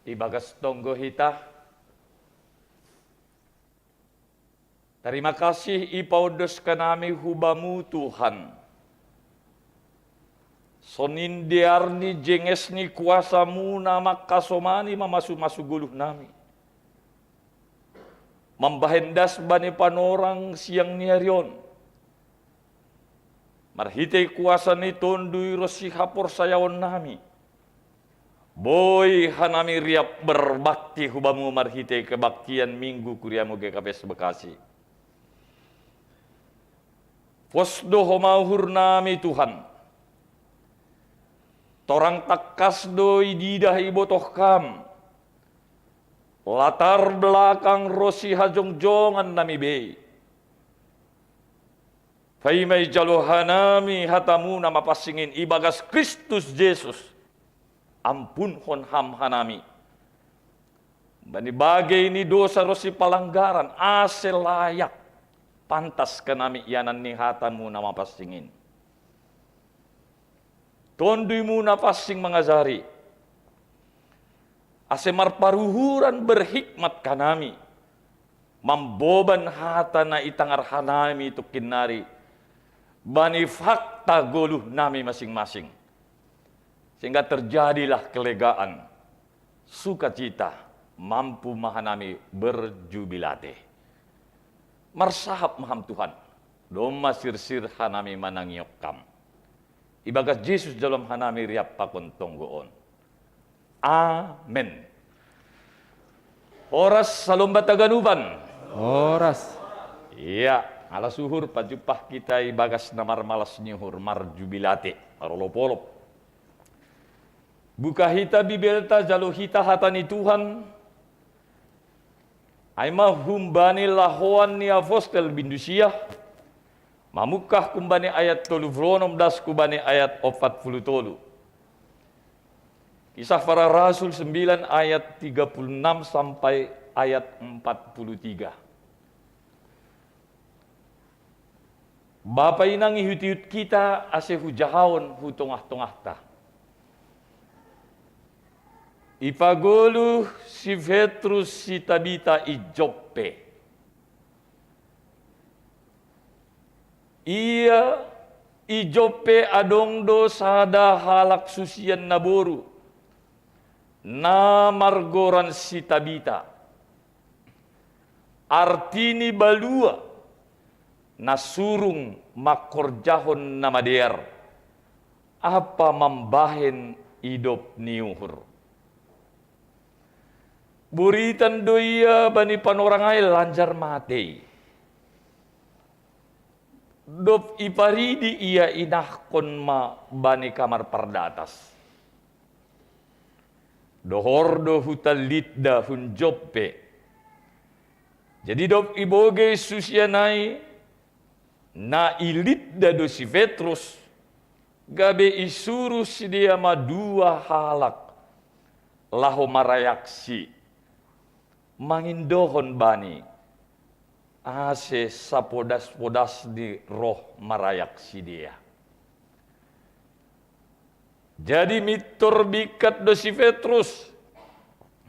Ibagas tonggo hita. Tarima kasih ipaondos hanami hu Bamu, Tuhan. Songon dear ni jenges ni kuasa-Mu na mangkasomani mamasu-masu goluh nami. Mambahen das bani panorang siang ni ari on. Marhitei kuasa ni Tonduy ronsi haporsayaon nami, boi hanami riap berbakti hu Bamu marhitei kebaktian Minggu Kuriamu G K P S Bekasi. Pos do homa uhur nami, Tuhan. Torang tangkas do ididah ibotoh Kam. Latar belakang ronsi hajongjongan nami be. Paima ijalo hanami hata-Mu na mapansing in ibagas Kristus Jesus, ampunhon Ham hanami bani bagei ni dosa ronsi palanggaran, ase layak pantas hanami ianan ni hata-Mu na mapansing in. Tonduy-Mu na pansing mangajari, ase marparuhuran berhikmat hanami, mamboban hata na itangar hanami tungkin nari, bani fakta goluh nami masing-masing. Sehingga terjadilah kelegaan, sukacita, mampu ma hanami berjubilate. Marsahap ma Ham, Tuhan, domma sirsir hanami manangihon Ham. Ibagas Jesus jalo ma hanami riap pakon tonggo on. Amen. Horas, salomba taganupan. Horas. Ia, alas uhur pajumpang hita ibagas na marmalas ni uhur, marjubilate, marolopolop. Buka hita Bibelta, jalo hita hata ni Tuhan. Ai ma humbani lahoan ni apostel bindu sia, mamungkah humbani ayat tolu puluh onom das humbani ayat opat puluh tolu. Kisah Para Rasul sembilan ayat tiga puluh enam sampai ayat empat puluh tiga. Bapa inang ihut-ihut kita ase hujahaon hu tongah-tongahta. Ipagoluh si Petrus si Tabita i Joppe. Ia i Joppe adong do sada halak susian naboru, na margoran si Tabita. Artini balua, na surung mangkorjahon na madear, ampa mambahen idop ni uhur. Buritan do ia bani panorang ai lanjar matei. Dob iparidi ia inahkon ma bani kamar pardatas. Dohor do huta Lidda hun Joppe. Jadi dob ibogei susian ai, na i Lidda do si Petrus, gabe isuruh sidea ma dua halak laho marayaksi, mangindohon bani, ase sapodas-podasni roh marayak sidea. Jadi mintor bingkat do si Petrus,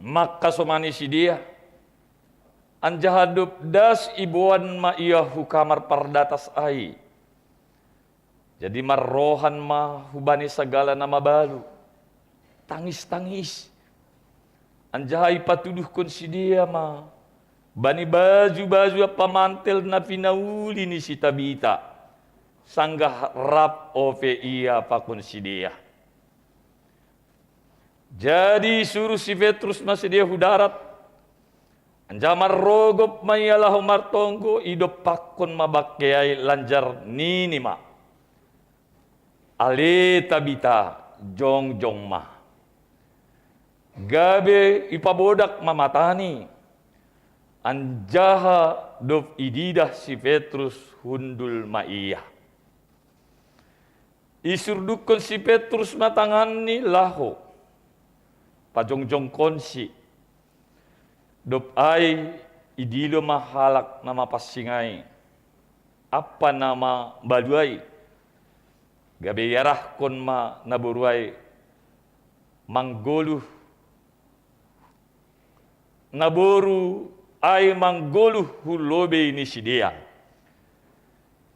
mangkasomani sidea, anjaha dob das iboan ma ia hu kamar pardatas ai. Jadi marrohan ma hubani sagala na mabalu, tangis-tangis. Anjaha ipatuduhkon sidea ma bani baju-baju ampa mantel na pinauli ni si Tabita, sanggah rap ope ia pakon sidea. Jadi isuruh si Petrus ma sidea hu darat, anjaha marrogop ma ia laho martonggo, idompakkon ma bangke ai lanjar nini ma: Ale Tabita, jongjong ma. Gabe ipabodak ma matani, anjaha dob ididah si Petrus hundul ma ia. Isurdukkon si Petrus ma tanganni laho pajongjongkonsi. Dob ai idilo ma halak na mapansing ai ampa na mabalu ai, gabe iarahkon ma naboru ai manggoluh, naboru ai manggoluh hu lobei ni sidea.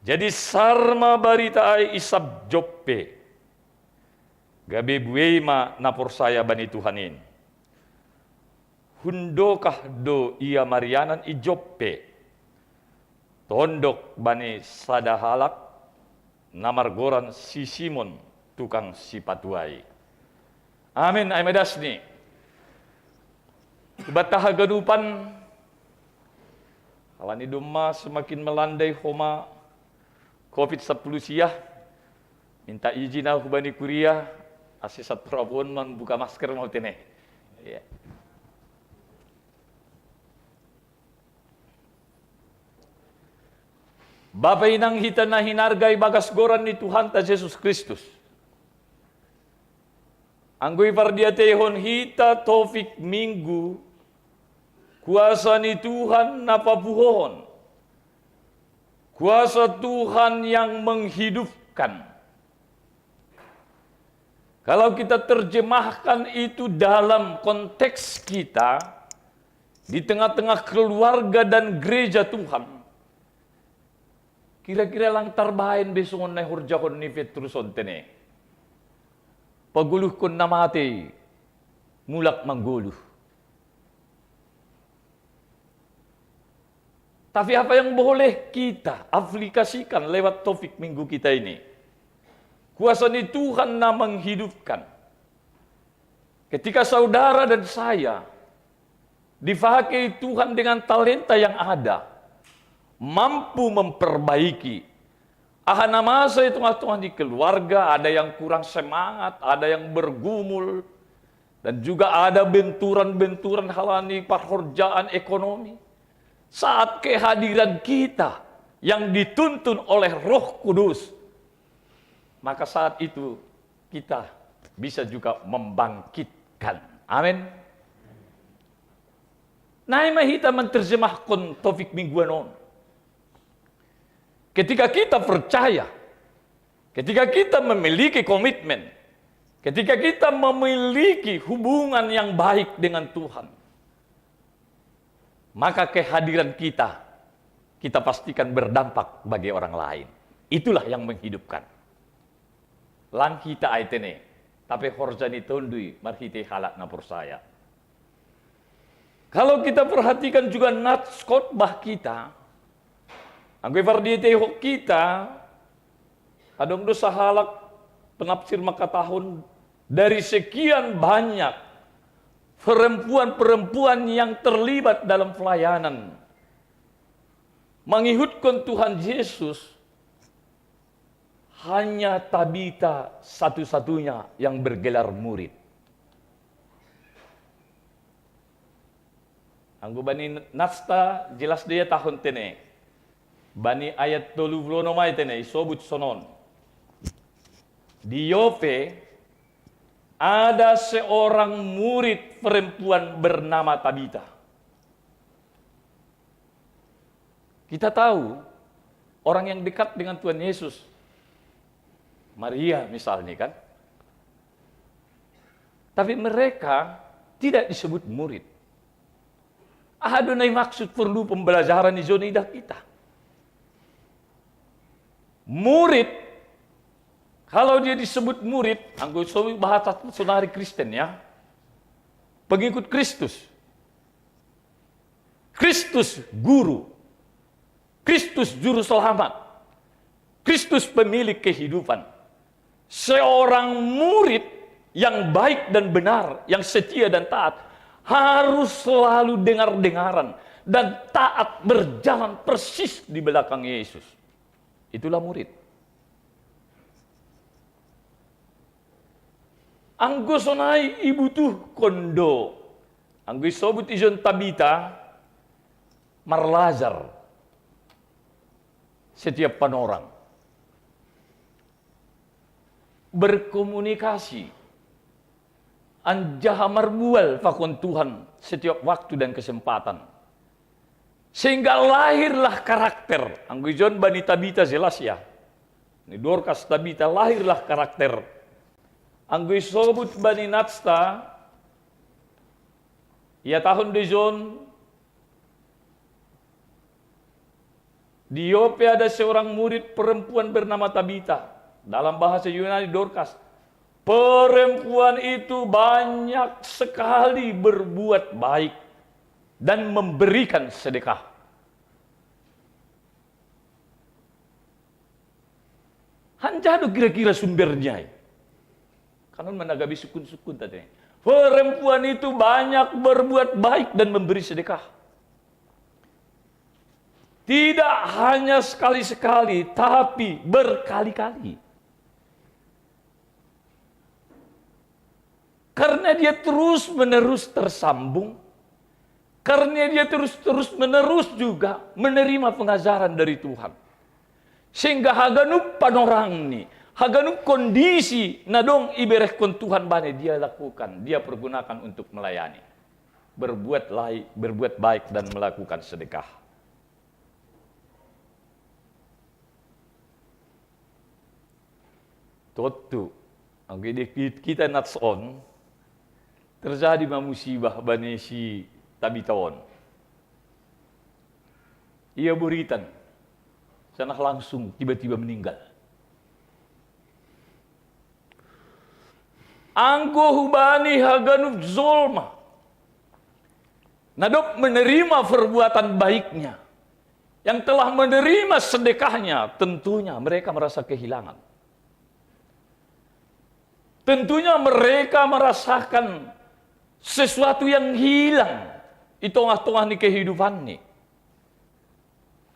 Jadi sar ma barita ai i sab Joppe, gabe buei ma na porsaya bani Tuhan in. Hundokah do ia marianan i Joppe, tondok bani sada halak na margoran si Simon, tukang sipatu ai. Amen. Ai ma dasni. Ibanta haganupan, halani domma semakin melandai homa covid sampulu sia, minta izin ahu hubani kuria, ase satorapon mambuka masker ma hutene. Ya. Bapa inang hita na hinarga ibagas goran ni Tuhanta Jesus Kristus. Anggo ipardiateihon hita topik Minggu, kuasa ni Tuhan na papuhohon. Kuasa Tuhan yang menghidupkan. Kalau kita terjemahkan itu dalam konteks kita, di tengah-tengah keluarga dan gereja Tuhan, kira-kira lang tarbaen be songon na ihorjahon ni Petrus on tene. Pagoluhkon na matei, mulak manggoluh. Tapi apa yang boleh kita aplikasikan lewat topik minggu kita ini? Kuasa ni Tuhan na menghidupkan. Ketika saudara dan saya dipakai Tuhan dengan talenta yang ada, mampu memperbaiki. Aha na masa i tongah-tongah ni keluarga, ada yang kurang semangat, ada yang bergumul, dan juga ada benturan-benturan halani parhorjaan ekonomi. Saat kehadiran kita yang dituntun oleh Roh Kudus, maka saat itu kita bisa juga membangkitkan. Amin. Nah, ima hita menerjemahkan topik mingguan on. Ketika kita percaya, ketika kita memiliki komitmen, ketika kita memiliki hubungan yang baik dengan Tuhan, maka kehadiran kita, kita pastikan berdampak bagi orang lain. Itulah yang menghidupkan. Lang hita ai tene, tapi horja ni Tondui marhite halak na porsaya. Kalau kita perhatikan juga nats khotbah kita, anggo ipardietehon kita, adong do sahalak penafsir mangkatahon, dari sekian banyak perempuan-perempuan yang terlibat dalam pelayanan, mengihutkon Tuhan Yesus, hanya Tabita satu-satunya yang bergelar murid. Anggo bani natsta jelas do ia tahon tene. Bani ayat tolu pulu onom ai tene, isobut sonon. Di Yope, ada seorang murid perempuan bernama Tabita. Kita tahu orang yang dekat dengan Tuhan Yesus, Maria misalnya, kan? Tapi mereka tidak disebut murid. Aha do na i maksud perlu pembelajaran i joni idah kita. Murid, kalau dia disebut murid, anggo so bahasa sonari Kristen, ya, pengikut Kristus. Kristus guru, Kristus juru selamat, Kristus pemilik kehidupan. Seorang murid yang baik dan benar, yang setia dan taat, harus selalu dengar-dengaran dan taat berjalan persis di belakang Yesus. Itulah murid. Anggo sonai ibutuhkon do, anggo isobut ijon Tabita, marlajar setiap panorang, berkomunikasi, anjaha marbual pakon Tuhan setiap waktu dan kesempatan. Sehingga lahirlah karakter. Anggo ijon bani Tabita jelas, ya. Ni Dorkas Tabita lahirlah karakter. Anggo isobut bani natsta, ia tahun do ijon, di Yope ada seorang murid perempuan bernama Tabita. Dalam bahasa Yunani Dorkas. Perempuan itu banyak sekali berbuat baik dan memberikan sedekah. Anjaha do kira-kira sumbernya i. Kanon managabi sukun-sukun tadi. Perempuan itu banyak berbuat baik dan memberi sedekah. Tidak hanya sekali-sekali, tapi berkali-kali. Karena dia terus-menerus tersambung, karena dia terus-terus menerus juga menerima pengajaran dari Tuhan. Sehingga haganup panorangni, haganup kondisi na dong iberehkon Tuhan bani dia lakukan, dia pergunakan untuk melayani. Berbuat lai-, berbuat baik dan melakukan sedekah. Tontu, anggo di kita nats on, terjadi ma musibah bani si Tabita on. Ia buritan, sanak langsung tiba-tiba meninggal. Anggo hubani haganup jolma na dob menerima perbuatan baiknya, yang telah menerima sedekahnya, tentunya mereka merasa kehilangan. Tentunya mereka merasakan sesuatu yang hilang di tengah-tengah ni kehidupan ni.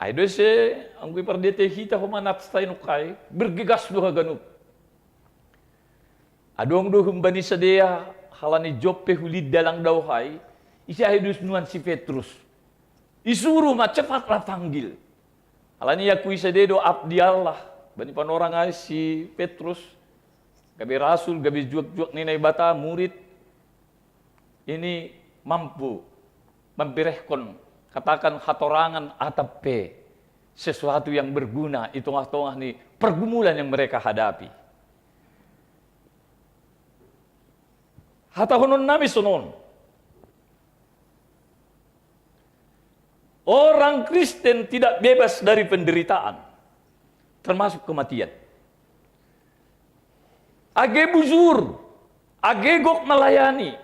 Ai do ise, anggo ipardiete hita homa nats ta i nangkin, bergegas do haganup. Adong do humbani sidea halani Joppe hu Lidda lang dao ai, ise ai do nuan si Petrus. Disuruh ma cepatlah panggil. Alani aku isa dedo abdi Allah. Bani panorang ai si Petrus, gabe rasul, gabe juak-juak ni Naibata, murid. Ini mampu memberehkon, katakan hatorangan atap pe sesuatu yang berguna di tongah-tongah ni pergumulan yang mereka hadapi. Hatahonon nami sonon. Orang Kristen tidak bebas dari penderitaan, termasuk kematian. Age bujur, age gok melayani,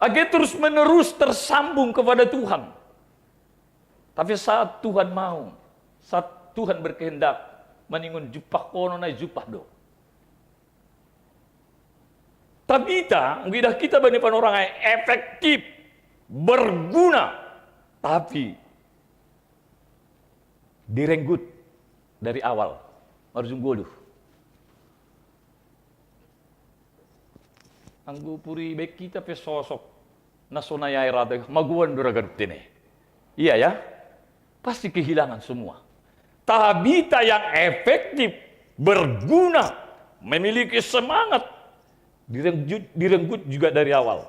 age terus-menerus tersambung kepada Tuhan. Tapi saat Tuhan mau, saat Tuhan berkehendak, maningon jumpah kono nai jumpah do. Tabita, ngidah kita bani panorang ai efektif, berguna, tapi direnggut dari awal, marujung goluh. Anggo puri baik kita pe sosok na sonai ai rata, maguan do ra ganup tene. Iya ya? Pasti kehilangan semua. Tabita yang efektif, berguna, memiliki semangat, direnggut, direnggut juga dari awal.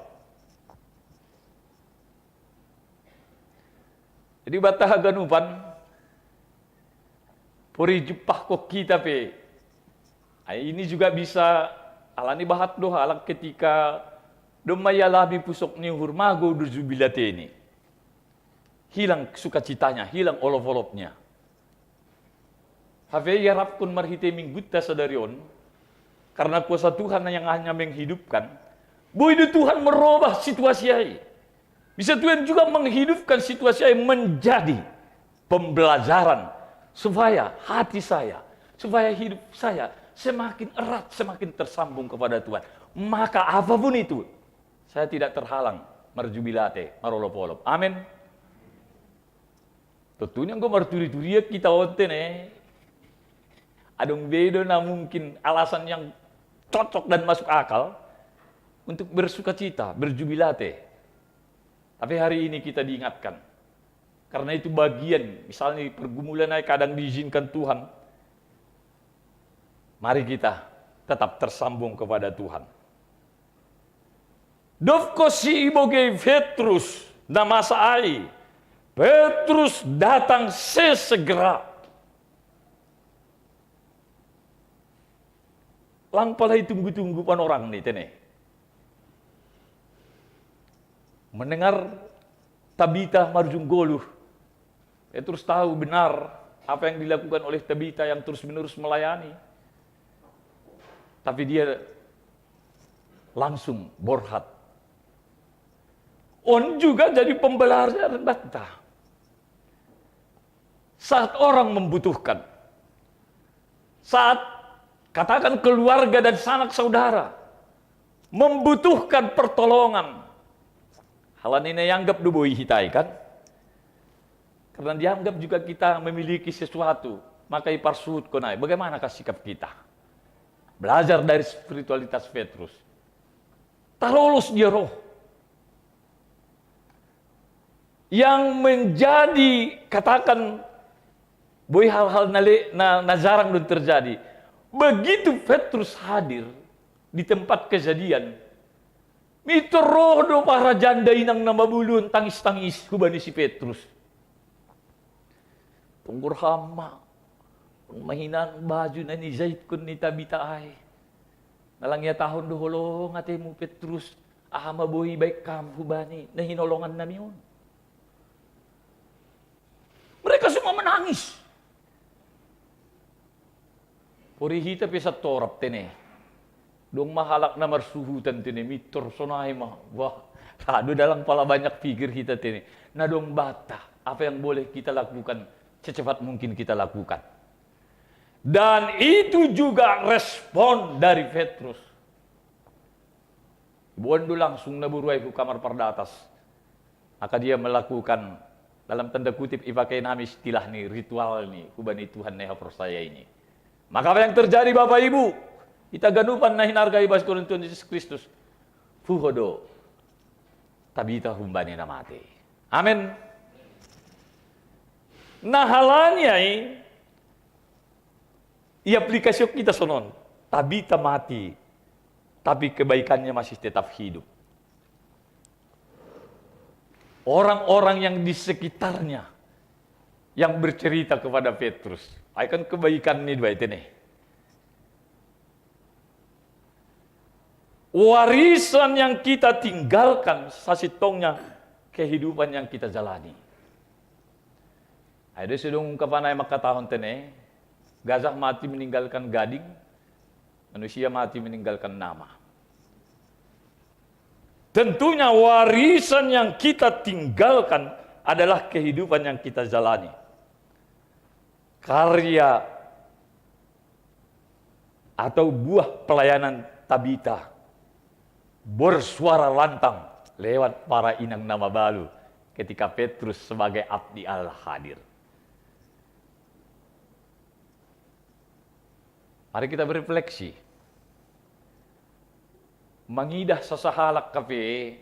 Jadi banta haganupan, puri jumpah ko kita pe. Ai ini juga bisa alani bahat do halak ketika domma ialami pusok ni uhur mago do jubilate ni. Hilang sukacitanya, hilang olop-olopnya. Hape iarapkon marhite minggunta sadari on, karena kuasa Tuhan yang hanya menghidupkan, boi do Tuhan merubah situasi ai. Bisa Tuhan juga menghidupkan situasi ai menjadi pembelajaran supaya hati saya, supaya hidup saya semakin erat, semakin tersambung kepada Tuhan. Maka apapun itu, saya tidak terhalang marjubilate, marolop-olop. Amin. Tentunya enggo marturi-turian kita on tene. Adong be do na mungkin alasan yang cocok dan masuk akal untuk bersukacita, berjubilate. Tapi hari ini kita diingatkan. Karena itu bagian, misalnya pergumulan ai kadang diizinkan Tuhan. Mari kita tetap tersambung kepada Tuhan. Dob ko si ibogei Petrus na masa ai, Petrus datang sesegera. Lang pala itunggu-tunggu panorang ni tene. Mendengar Tabita marujung goluh, Petrus tahu benar apa yang dilakukan oleh Tabita yang terus-menerus melayani. Tapi dia langsung borhat. On juga jadi pembelajaran banta. Saat orang membutuhkan, saat, katakan, keluarga dan sanak saudara membutuhkan pertolongan, halani na ianggap do boi hita i kan? Karena dianggap juga kita memiliki sesuatu, maka iparsuhutkon ai. Bagaimanakah sikap kita? Belajar dari spiritualitas Petrus. Talolos dia roh. Yang menjadi, katakan, boi hal-hal na, le, na, na jarang don terjadi. Begitu Petrus hadir di tempat kejadian, mitor roh do para janda inang na mabuluhon tangis-tangis hubani si Petrus. Tonggor ham ma, on ma hinan baju na nijahitkon ni Tabita ai. Na lang ihatahon do holong atemu Petrus, aha ma boi baen ham hubani na hinolongan nami on. Mereka semua menangis. Pori hita pe santorap tene. Dong ma halak na marsuhutan tene, mitor sonai ma. Wah, ra do dalang pala banyak pikir hita tene. Na dong banta, apa yang boleh kita lakukan, secepat mungkin kita lakukan. Dan itu juga respon dari Petrus. Iboan do langsung na boru ai hu kamar pardatas. Maka dia melakukan, dalam tanda kutip, ipakai nami istilah ni, ritual ni, hubani Tuhan na ihaporsaya ini. Maka apa yang terjadi, Bapak Ibu? Hita ganupan na hinarga i bas Korintus Yesus Kristus. Puho do Tabita humbani na mate. Amin. Nah, halanya i, i aplikasi kita sonon. Tabita mati, tapi kebaikannya masih tetap hidup. Orang-orang yang di sekitarnya yang bercerita kepada Petrus, ai kan kebaikan ni dua itu nih. Warisan yang kita tinggalkan sasitongnya kehidupan yang kita jalani. Ada sedang ungkapan ai maka tahun tene, gajah mati meninggalkan gading, manusia mati meninggalkan nama. Tentunya warisan yang kita tinggalkan adalah kehidupan yang kita jalani. Karya atau buah pelayanan Tabita bersuara lantang lewat para inang nama balu ketika Petrus sebagai abdi Allah hadir. Mari kita berefleksi. Mangidah sasahalak kape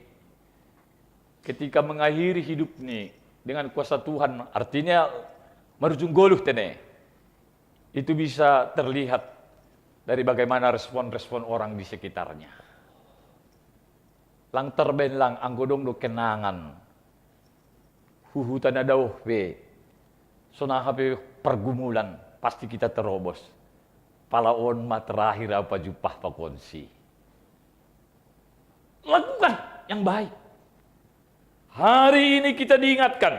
ketika mengakhiri hidup ni dengan kuasa Tuhan, artinya marujung goluh tene. Itu bisa terlihat dari bagaimana respon-respon orang di sekitarnya. Lang terben lang anggo dong do kenangan. Huhuta na daoh pe. Songon aha pe pergumulan, pasti kita terobos. Pala on ma terakhir au pajumpah pakonsi. Lakukan yang baik. Hari ini kita diingatkan.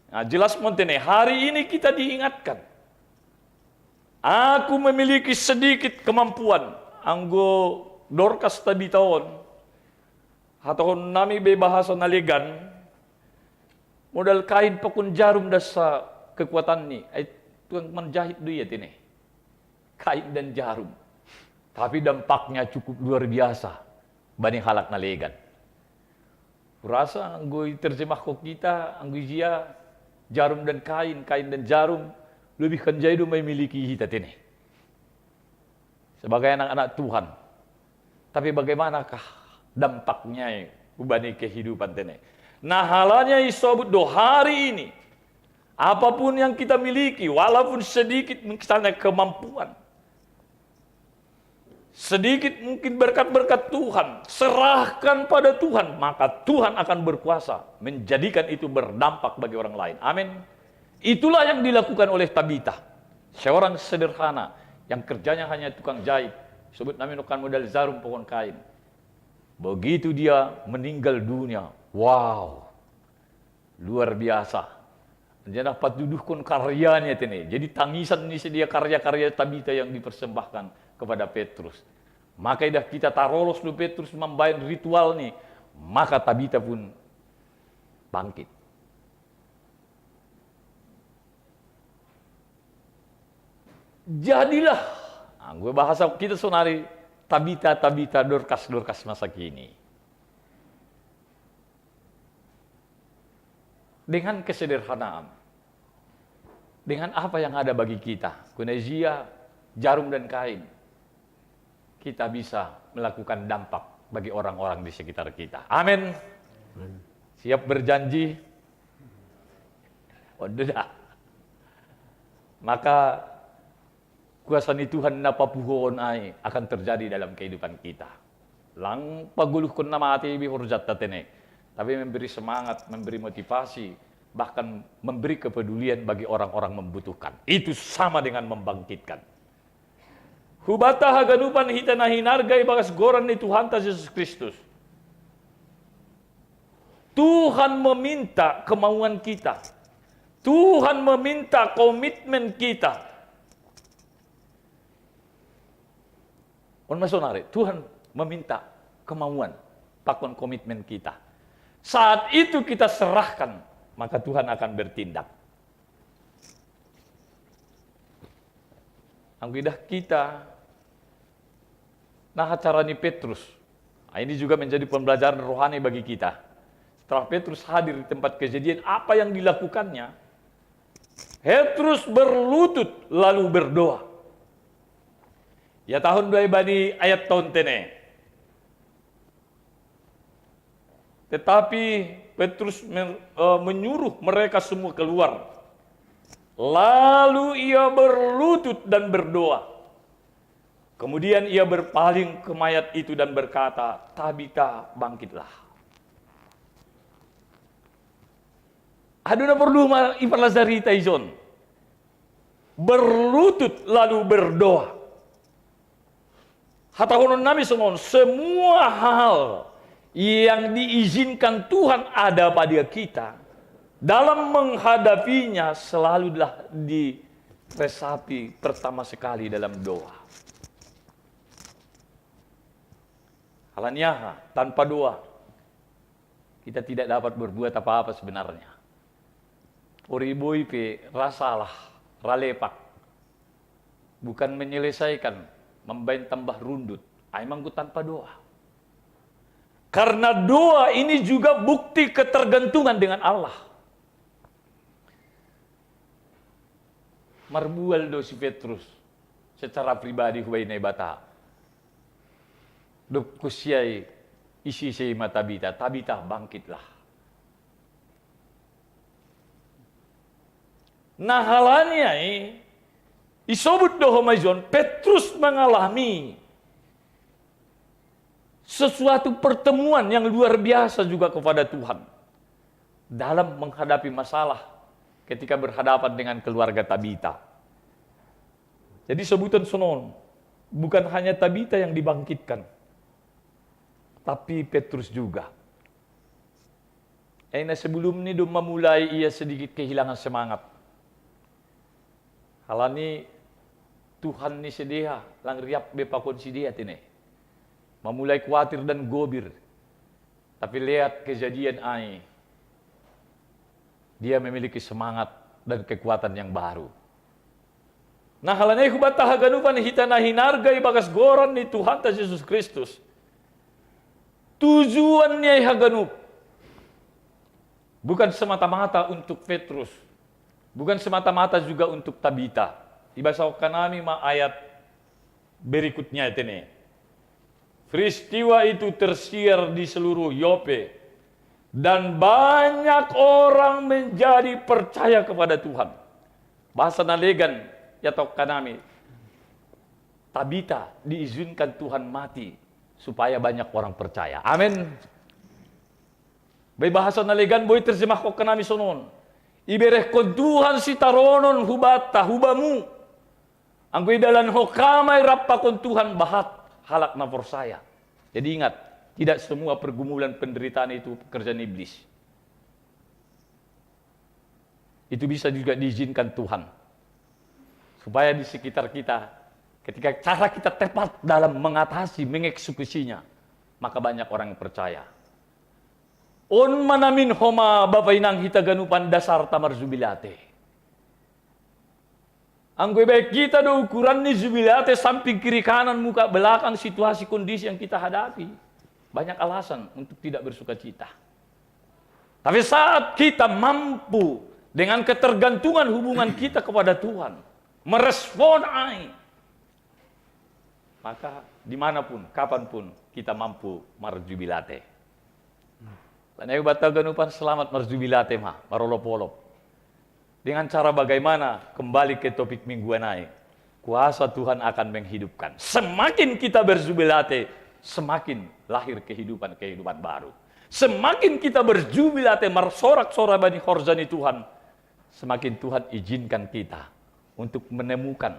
Nah, jelas montene, hari ini kita diingatkan. Aku memiliki sedikit kemampuan. Anggo Dorkas Tabita on. Hatahon nami be bahasa na legan. Modal kain pakon jarum dasa kekuatan ni. Ai tukang menjahit do ia tene. Kain dan jarum. Tapi dampaknya cukup luar biasa bani halak na legan. Kurasa anggo diterjemahkon kita, anggo ijia jarum dan kain, kain dan jarum, lebih kan jai do memiliki hita tene. Sebagai anak-anak Tuhan. Tapi bagaimanakah dampaknya hubani kehidupan tene? Nah, halanya isobut do hari ini. Apapun yang kita miliki, walaupun sedikit misalnya kemampuan, sedikit mungkin berkat-berkat Tuhan, serahkan pada Tuhan, maka Tuhan akan berkuasa menjadikan itu berdampak bagi orang lain. Amin. Itulah yang dilakukan oleh Tabita, seorang sederhana yang kerjanya hanya tukang jahit. Sebut nami nukan modal jarum pakon kain. Begitu dia meninggal dunia, wow, luar biasa. Jadi patuduhkon karyanya tene. Jadi tangisan ni sedia karya-karya Tabita yang dipersembahkan kepada Petrus. Maka idah kita tarolos do Petrus mambahen ritual ni, maka Tabita pun bangkit. Jadilah, anggo bahasa kita sonari, Tabita, Tabita, Dorkas, Dorkas masa kini. Dengan kesederhanaan, dengan apa yang ada bagi kita, kunejia, jarum dan kain, kita bisa melakukan dampak bagi orang-orang di sekitar kita. Amin. Siap berjanji? Waduh dah. Maka kuasa ni Tuhan na papuhoon ai akan terjadi dalam kehidupan kita. Lang pagoluhkon na mate be horjanta tene, tapi memberi semangat, memberi motivasi, bahkan memberi kepedulian bagi orang-orang membutuhkan. Itu sama dengan membangkitkan. Hubanta haganupan hita na hinarga ibagas goran ni Tuhanta Jesus Kristus. Tuhan meminta kemauan kita. Tuhan meminta komitmen kita. On masonari, Tuhan meminta kemauan, pakon komitmen kita. Saat itu kita serahkan, maka Tuhan akan bertindak. Anggo idah kita, nah, acara ni Petrus. Nah, ini juga menjadi pembelajaran rohani bagi kita. Setelah Petrus hadir di tempat kejadian, apa yang dilakukannya? Petrus berlutut lalu berdoa. Ya, tahun dua bani ayat tahun tene. Tetapi Petrus men- eh, menyuruh mereka semua keluar. Lalu ia berlutut dan berdoa. Kemudian ia berpaling ke mayat itu dan berkata, "Tabita, bangkitlah." Adu na perlu ma ipalajari hita ison. Berlutut lalu berdoa. Hatahonon nami songon, semua hal yang diizinkan Tuhan ada pada kita, dalam menghadapinya selalulah diresapi pertama sekali dalam doa. Alaniaha, tanpa doa, kita tidak dapat berbuat apa-apa sebenarnya. Oriboi pe ra salah, ra lepak. Bukan menyelesaikan, mambaen tambah rundut. Ai manggo tanpa doa. Karena doa ini juga bukti ketergantungan dengan Allah. Marbual do si Petrus secara pribadi hubaen Naibata. Dob kusiai isi-isi ma Tabita, "Tabita, bangkitlah." Nah, halani ai, isobut do homa ison, Petrus mengalami sesuatu pertemuan yang luar biasa juga kepada Tuhan dalam menghadapi masalah ketika berhadapan dengan keluarga Tabita. Jadi sebutan sonon, bukan hanya Tabita yang dibangkitkan, tapi Petrus juga. Ena sebelum ni do mamulai ia sedikit kehilangan semangat. Halani Tuhan ni sidea, lang riap be pakon sidea tene. Mamulai kuatir dan gobir. Tapi lihat kejadian ai. Dia memiliki semangat dan kekuatan yang baru. Nah, halani ai hubanta haganupan hita na hinarga ibagas goran ni Tuhanta Jesus Kristus. Tujuan ni ai haganup. Bukan semata-mata untuk Petrus. Bukan semata-mata juga untuk Tabita. Ibasahon hanami ma ayat berikutnya tene. Peristiwa itu tersiar di seluruh Yope, dan banyak orang menjadi percaya kepada Tuhan. Bahasa na legan ihatahon hanami, Tabita diizinkan Tuhan mati supaya banyak orang percaya. Amin. Bahen bahasa na legan boi terjemahon hanami sonon. Iberehon Tuhan sitaronon hubanta, hubamu. Anggo idalan ho damai rap pakon Tuhan, bahat halak na porsaya. Jadi ingat, tidak semua pergumulan penderitaan itu pekerjaan iblis. Itu bisa juga diizinkan Tuhan. Supaya di sekitar kita, ketika cara kita tepat dalam mengatasi, mengeksekusinya, maka banyak orang yang percaya. On ma namin homa bapa inang hita ganupan dasarta marjubilate. Anggo ibaen hita do ukuran ni jubilate samping kiri kanan muka belakang situasi kondisi yang kita hadapi, banyak alasan untuk tidak bersukacita. Tapi saat kita mampu dengan ketergantungan hubungan kita kepada Tuhan, merespon ai, maka dimanapun, kapanpun kita mampu marjubilate. Alani ai hubanta haganupan selamat marjubilate ma, marolop-olop. Dengan cara bagaimana? Kembali ke topik mingguan ai. Kuasa Tuhan akan menghidupkan. Semakin kita berjubilate, semakin lahir kehidupan-kehidupan baru. Semakin kita berjubilate, marsorak-sorak bani horja ni Tuhan, semakin Tuhan izinkan kita untuk menemukan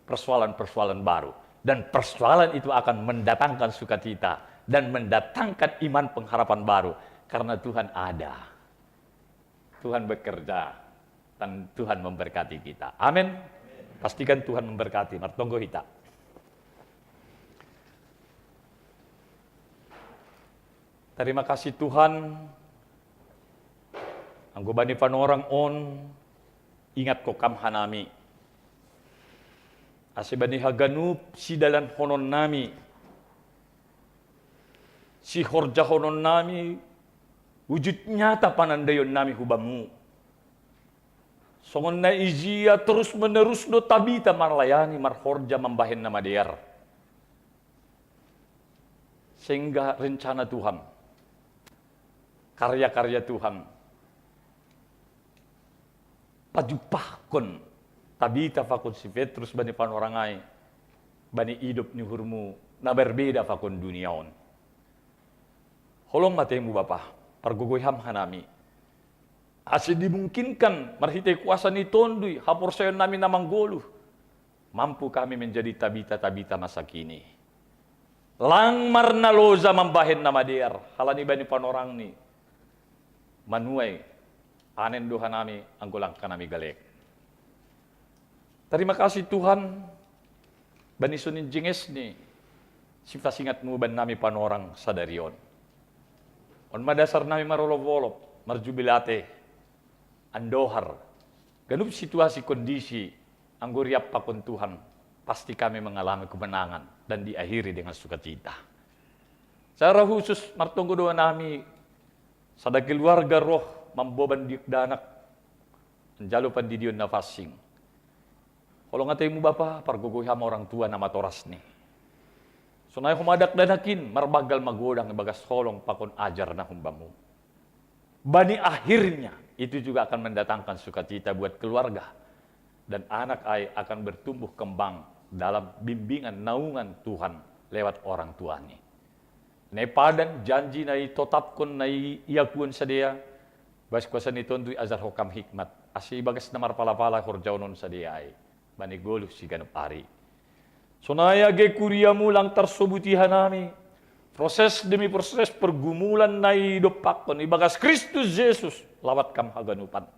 persoalan-persoalan baru. Dan persoalan itu akan mendatangkan sukacita dan mendatangkan iman pengharapan baru. Karena Tuhan ada. Tuhan bekerja. Dan Tuhan memberkati kita. Amin. Pastikan Tuhan memberkati. Martonggo hita. Terima kasih Tuhan. Anggo bani panorang on, ingathon Kam hanami. Ase bani haganup sidalanhonon nami, sihorjahon nami, wujud nyata panandaion nami hu Bamu. Songon na ijia terus menerus do Tabita marlayani, marhorja, mambahen na madear. Sehingga rencana Tuhan, karya-karya Tuhan, pajumpahkon Tabita pakon si Petrus bani panorang ai, bani idop ni uhurmu na berbeda pakon dunia on. Holong ma atemu Bapa, pargogoi Ham hanami. Ase dimungkinkan marhitei kuasa ni Tonduy, haporsayaon nami na manggoluh, mampu kami menjadi Tabita-Tabita masa kini. Lang marnaloja mambahen na madear, halani bani panorangni manuai anen do hanami anggo langkanami galek. Tarima kasih Tuhan, bani sonin jengesni sipasingatmu bannami panorang sadari on. On ma dasarnami marolop-olop, marjubilate, andohar, ganup situasi kondisi, anggo riap pakon Tuhan, pasti kami mengalami kemenangan dan diakhiri dengan sukacita. Secara khusus martonggo do hanami, sada keluarga roh mamboban dakdanak, manjalo pandidion na pansing. Holong atemu Bapa, pargogoi Ham orang tua na matorasni. Sonai homa dakdanak in marbanggal magodang ibagas holong pakon ajar na humbamu. Bani akhirnya, itu juga akan mendatangkan sukacita buat keluarga. Dan anak ai akan bertumbuh kembang dalam bimbingan naungan Tuhan lewat orang tuani. Nai padan janji na itotapkon na iakuon sadea, bagas kuasa ni Tonduy ajar ho Kam hikmat, ase ibagas na marpala-pala horjaon on sadea ai, bani goluh siganup ari. Sonai age kuriamu lang tarsobuti hanami, proses demi proses pergumulan na idompakkon ibagas Kristus Jesus, lawat Kam haganupan.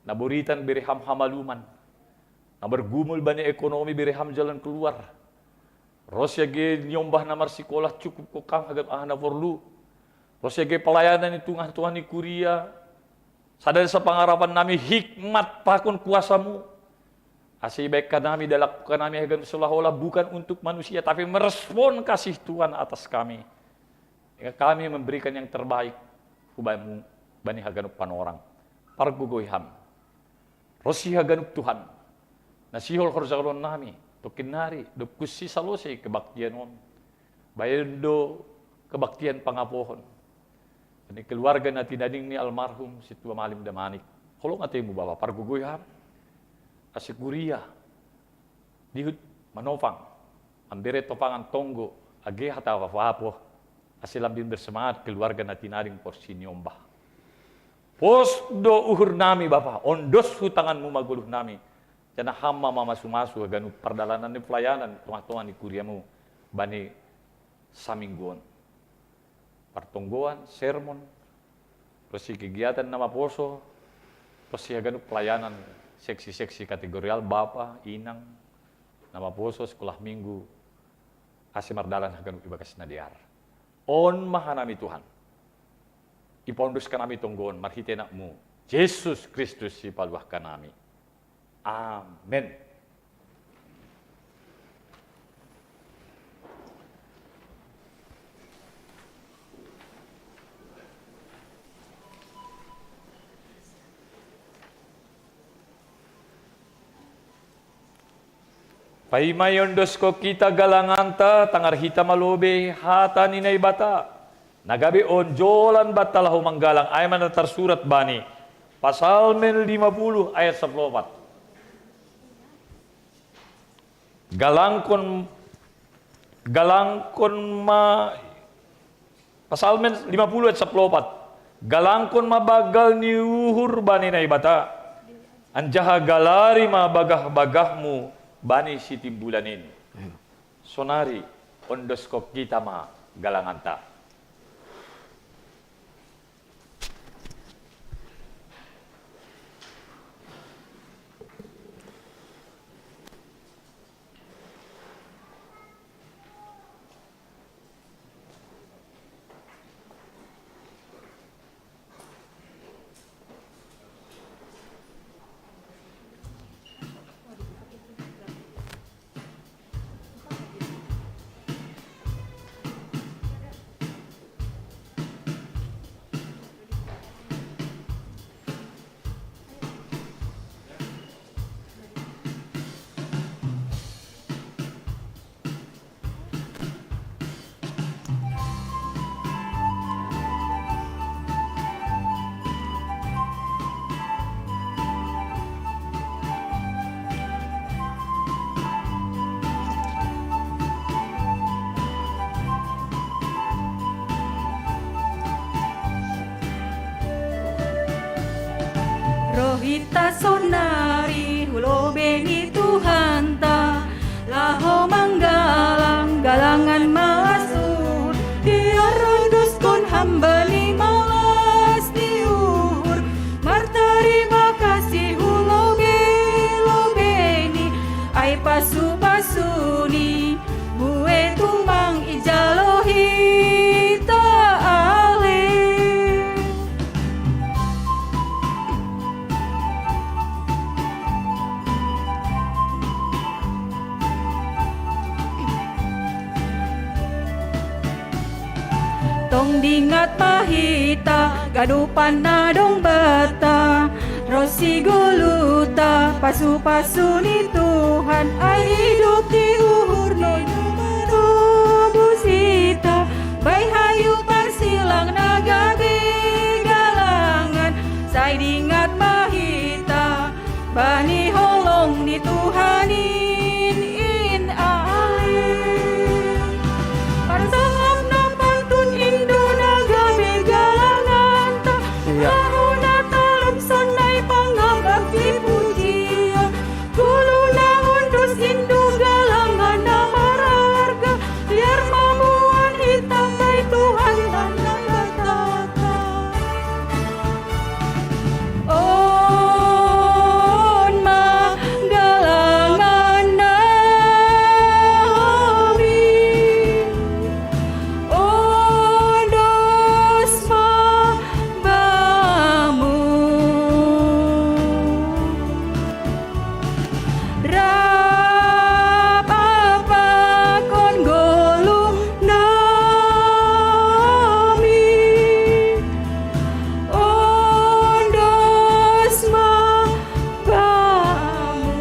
Na boritan bere Ham hamaluman, na margumul bani ekonomi bere Ham jalan keluar. Ro sian age niombah na marsikolah cukupkon Kam haganup aha na porlu. Ro sian age pelayanan di tongah-tongah ni kuria, sada do hapangarapanami hikmat pakon kuasamu. Ase ibahen hanami, dalangkon hanami haganup seolah-olah bukan untuk manusia, tapi merespon kasih Tuhan atas kami. Hingga kami memberikan yang terbaik hu Bamu bani haganup panorang. Pargogoi Ham. Ro si haganup Tuhan, na sihol horjahononnami, tongkin nari, dob kunsi salose kebaktian on. Bahen do kebaktian pangapohon. Bani keluarga na tinading ni almarhum Sintua Malim Damanik. Holong atemu Bapa, pargogoi Ham. Ase kuria, dihut manopang, mambere topangan tonggo, age hata papaho, ase lambin bersemangat keluarga na tinading porsi niombah. Pos do uhurnami Bapa, ondos hu tanganmu ma goluhnami, janah Ham ma mamasu-masu haganup pardalanan ni pelayanan tongah-tongah ni kuriamu bani saminggu on. Partonggoan, sermon, ro si kegiatan na maposo, ro si haganup pelayanan seksi-seksi kategorial, bapa, inang, na maposo, sekolah minggu, ase mardalan haganup ibagas na dear. On ma hanami Tuhan. Ipaondoskan hanami tonggo on marhitei AnakMu, Jesus Kristus Sipaluahkan nami. Amen. Paima iondoskon hita galanganta, tangar hita ma lobei hata ni Naibata, na gabe onjolan banta laho manggalang, ai ma na tarsurat bani Psalmen lima puluh ayat sapuluh opat. Galangkon, galangkon ma, Psalmen lima puluh ayat sapuluh opat. Galangkon ma banggal ni uhur bani Naibata, anjaha galari ma bagah-bagahmu bani sitimbulan in. Sonari, ondoskon hita ma galanganta. Ita sonari hulobe ni Tuhanta, laho manggalang galangan malas uhur, diaronduskon hamba ni malas ni uhur. Martarima kasih hulobe-lobe ni, ai pasu-pasu ni, bue tumang ijalo hita ale. Tong dingat ma hita, ganupan na dong banta, ro si goluhta, pasu-pasu ni Tuhan, ai idup ni uhur ni, manobus hita, bahen hayu parsilang na gabe galangan, sai dingat ma hita, bani holong ni Tuhan in, in ale. Parsahap na pantun indu na gabe galanganta. Iya. Laho na talem sonai pangabakti pujian. Goluh na hundus indu galangan na mararga. Biar mamuan hita bai Tuhan tanda kata. On ma galangan nami, ondos ma bamu. Rap pakon goluh nami, ondos ma bamu.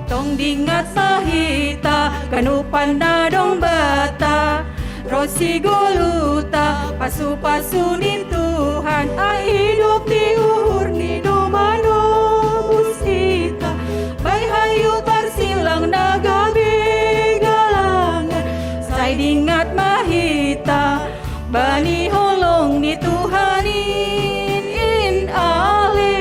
Tong dingat ma hita, ganupan na dong banta, ro si goluhta, pasu-pasu ni Tuhan, ai idup ni uhur ni do manobus hita, bai hayu parsilang na gabe galangan, sai dingat ma hita, bani holong ni Tuhan in, in ale.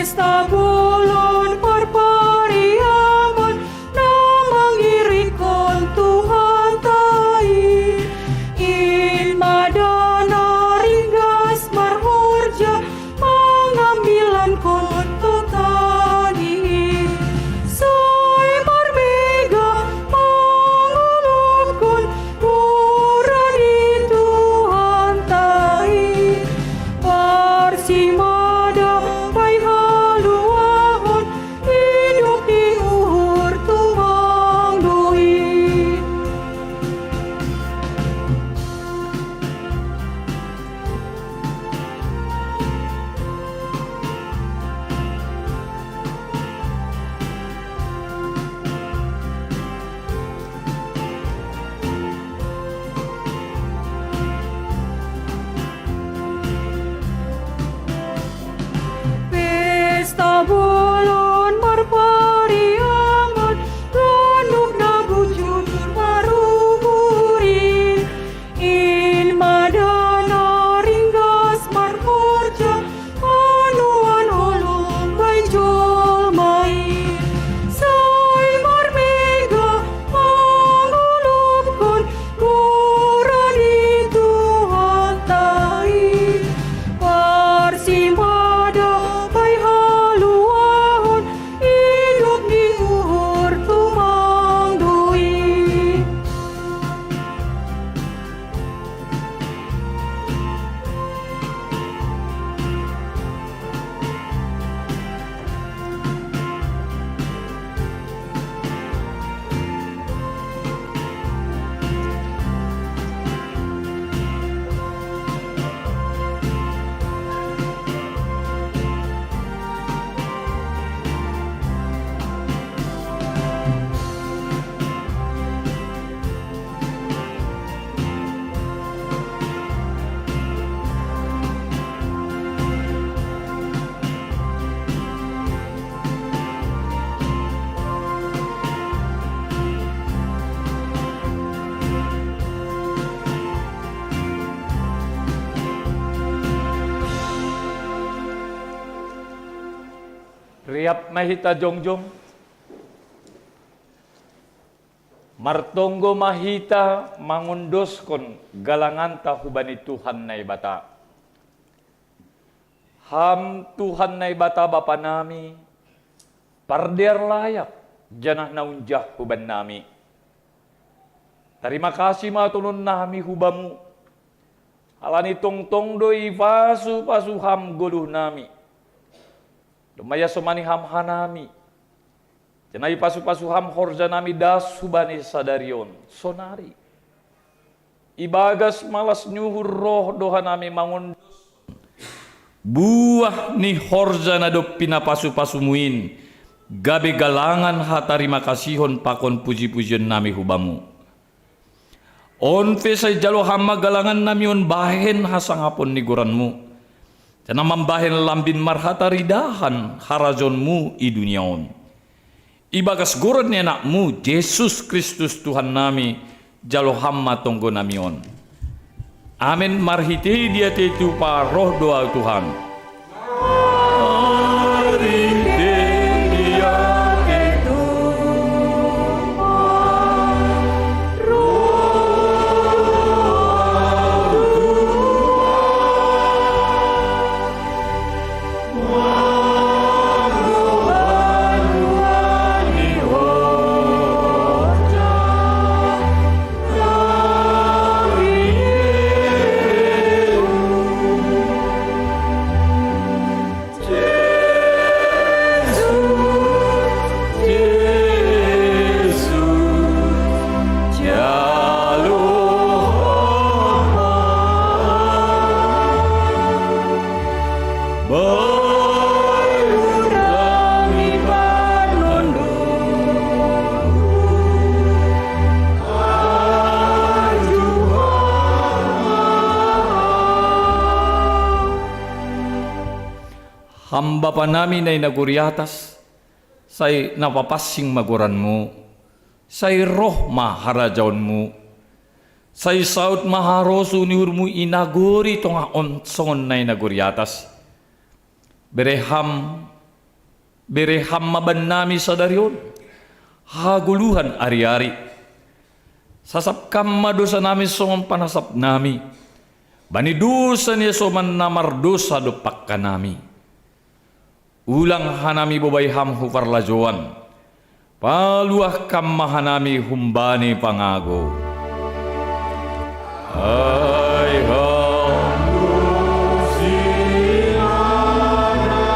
Pesta bolon marpariaman na mangirikkon Tuhanta i. In ma da na ringgas marhorja mangambilankon totani i. Sai marmega mangolopkon goran ni Tuhanta i. Parsimada bai haluahon, idop ni uhur tumang do i. Pesta bolon marpariaman, ganup na bujur maruburi. In ma da na ringgas marhorja, manuan holong bai jolma i. Sai marmega mangolopkon goran ni Tuhanta i. Parsimada bai haluahon, idop ni uhur tumang do i. Riap ma hita jongjong. Martonggo ma hita mangondoskon galanganta hubani Tuhan Naibata. Ham Tuhan Naibata Bapa nami, pardear layak, janah na unjah hubannami. Tarima kasih ma tongtong nami hu Bamu, halani tongtong do ipasu-pasu Ham goluh nami. Domma iasomani Ham hanami, janah ipasu-pasu Ham horja nami das hubani sadari on, sonari. Ibagas malas ni uhur roh do hanami mangondoskon buah ni horja na dob pinapasu-pasuMu in, gabe galangan hatarima kasihon pakon puji-pujion nami hu Bamu. On pe sai jalo Ham ma galangan nami on bahen hasangapon ni goranMu, janah mambahen lambin marhataridahan harajaonMu i dunia on. Ibagas goran ni AnakMu, Jesus Kristus Tuhan nami, jalo Ham ma tonggo nami on. Amen. Marhitei diatei Tuhan roh do ahu Tuhan. Marhitei diatei Tuhan roh do ahu Tuhan. Ham Bapa nami na i nagori atas, sai na papansing ma goranMu, sai roh ma harajaonMu, sai saud ma harosuh ni uhurMu i nagori tongah on songon na i nagori atas. Bere Ham Bere Ham ma bannami sadari on hagoluhan ari-ari. Sasap Kam ma dosanami songon panasapnami bani dosa ni hasoman na mardosa dompak hanami. Ulang hanami bobai Ham hu parlajouan. Paluah Kam ma hanami humbani pangago. Ai Ham do sinaga maraja.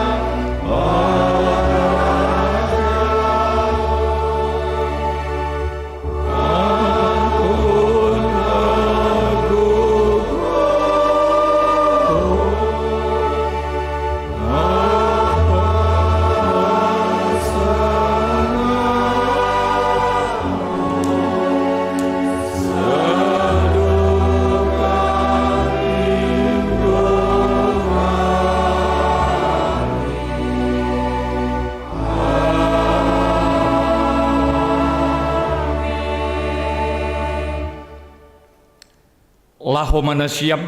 Laho ma nasiam,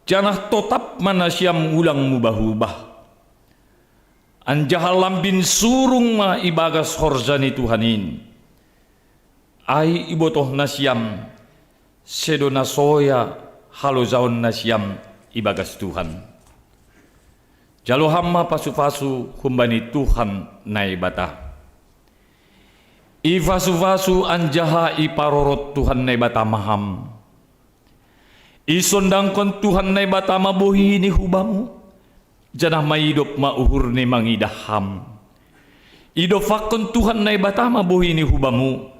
janah totap ma nasiam ulang mubah-ubah. Anjaha lambin surung ma ibagas horja ni Tuhan in. Ai ibotoh nasiam, sedo na soya halojaon nasiam ibagas Tuhan. Jalo Ham ma pasu-pasu humbani Tuhan Naibata. Ipasu-pasu anjaha iparorot Tuhan Naibata ma Ham. Isondangkon Tuhan Naibata ma bohi ni hubamu, janah maidop ma uhurni mangidah Ham. Idompakkon Tuhan Naibata ma bohi ni hubamu,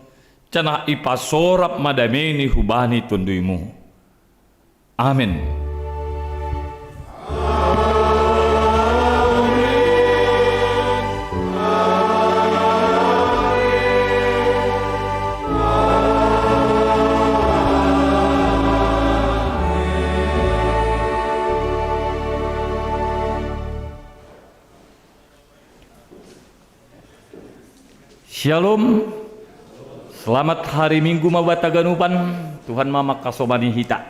janah ipasorap ma damei ni hubani tonduymu. Amen. Shalom. Selamat hari Minggu ma banta haganupan. Tuhan ma mangkasomani hita.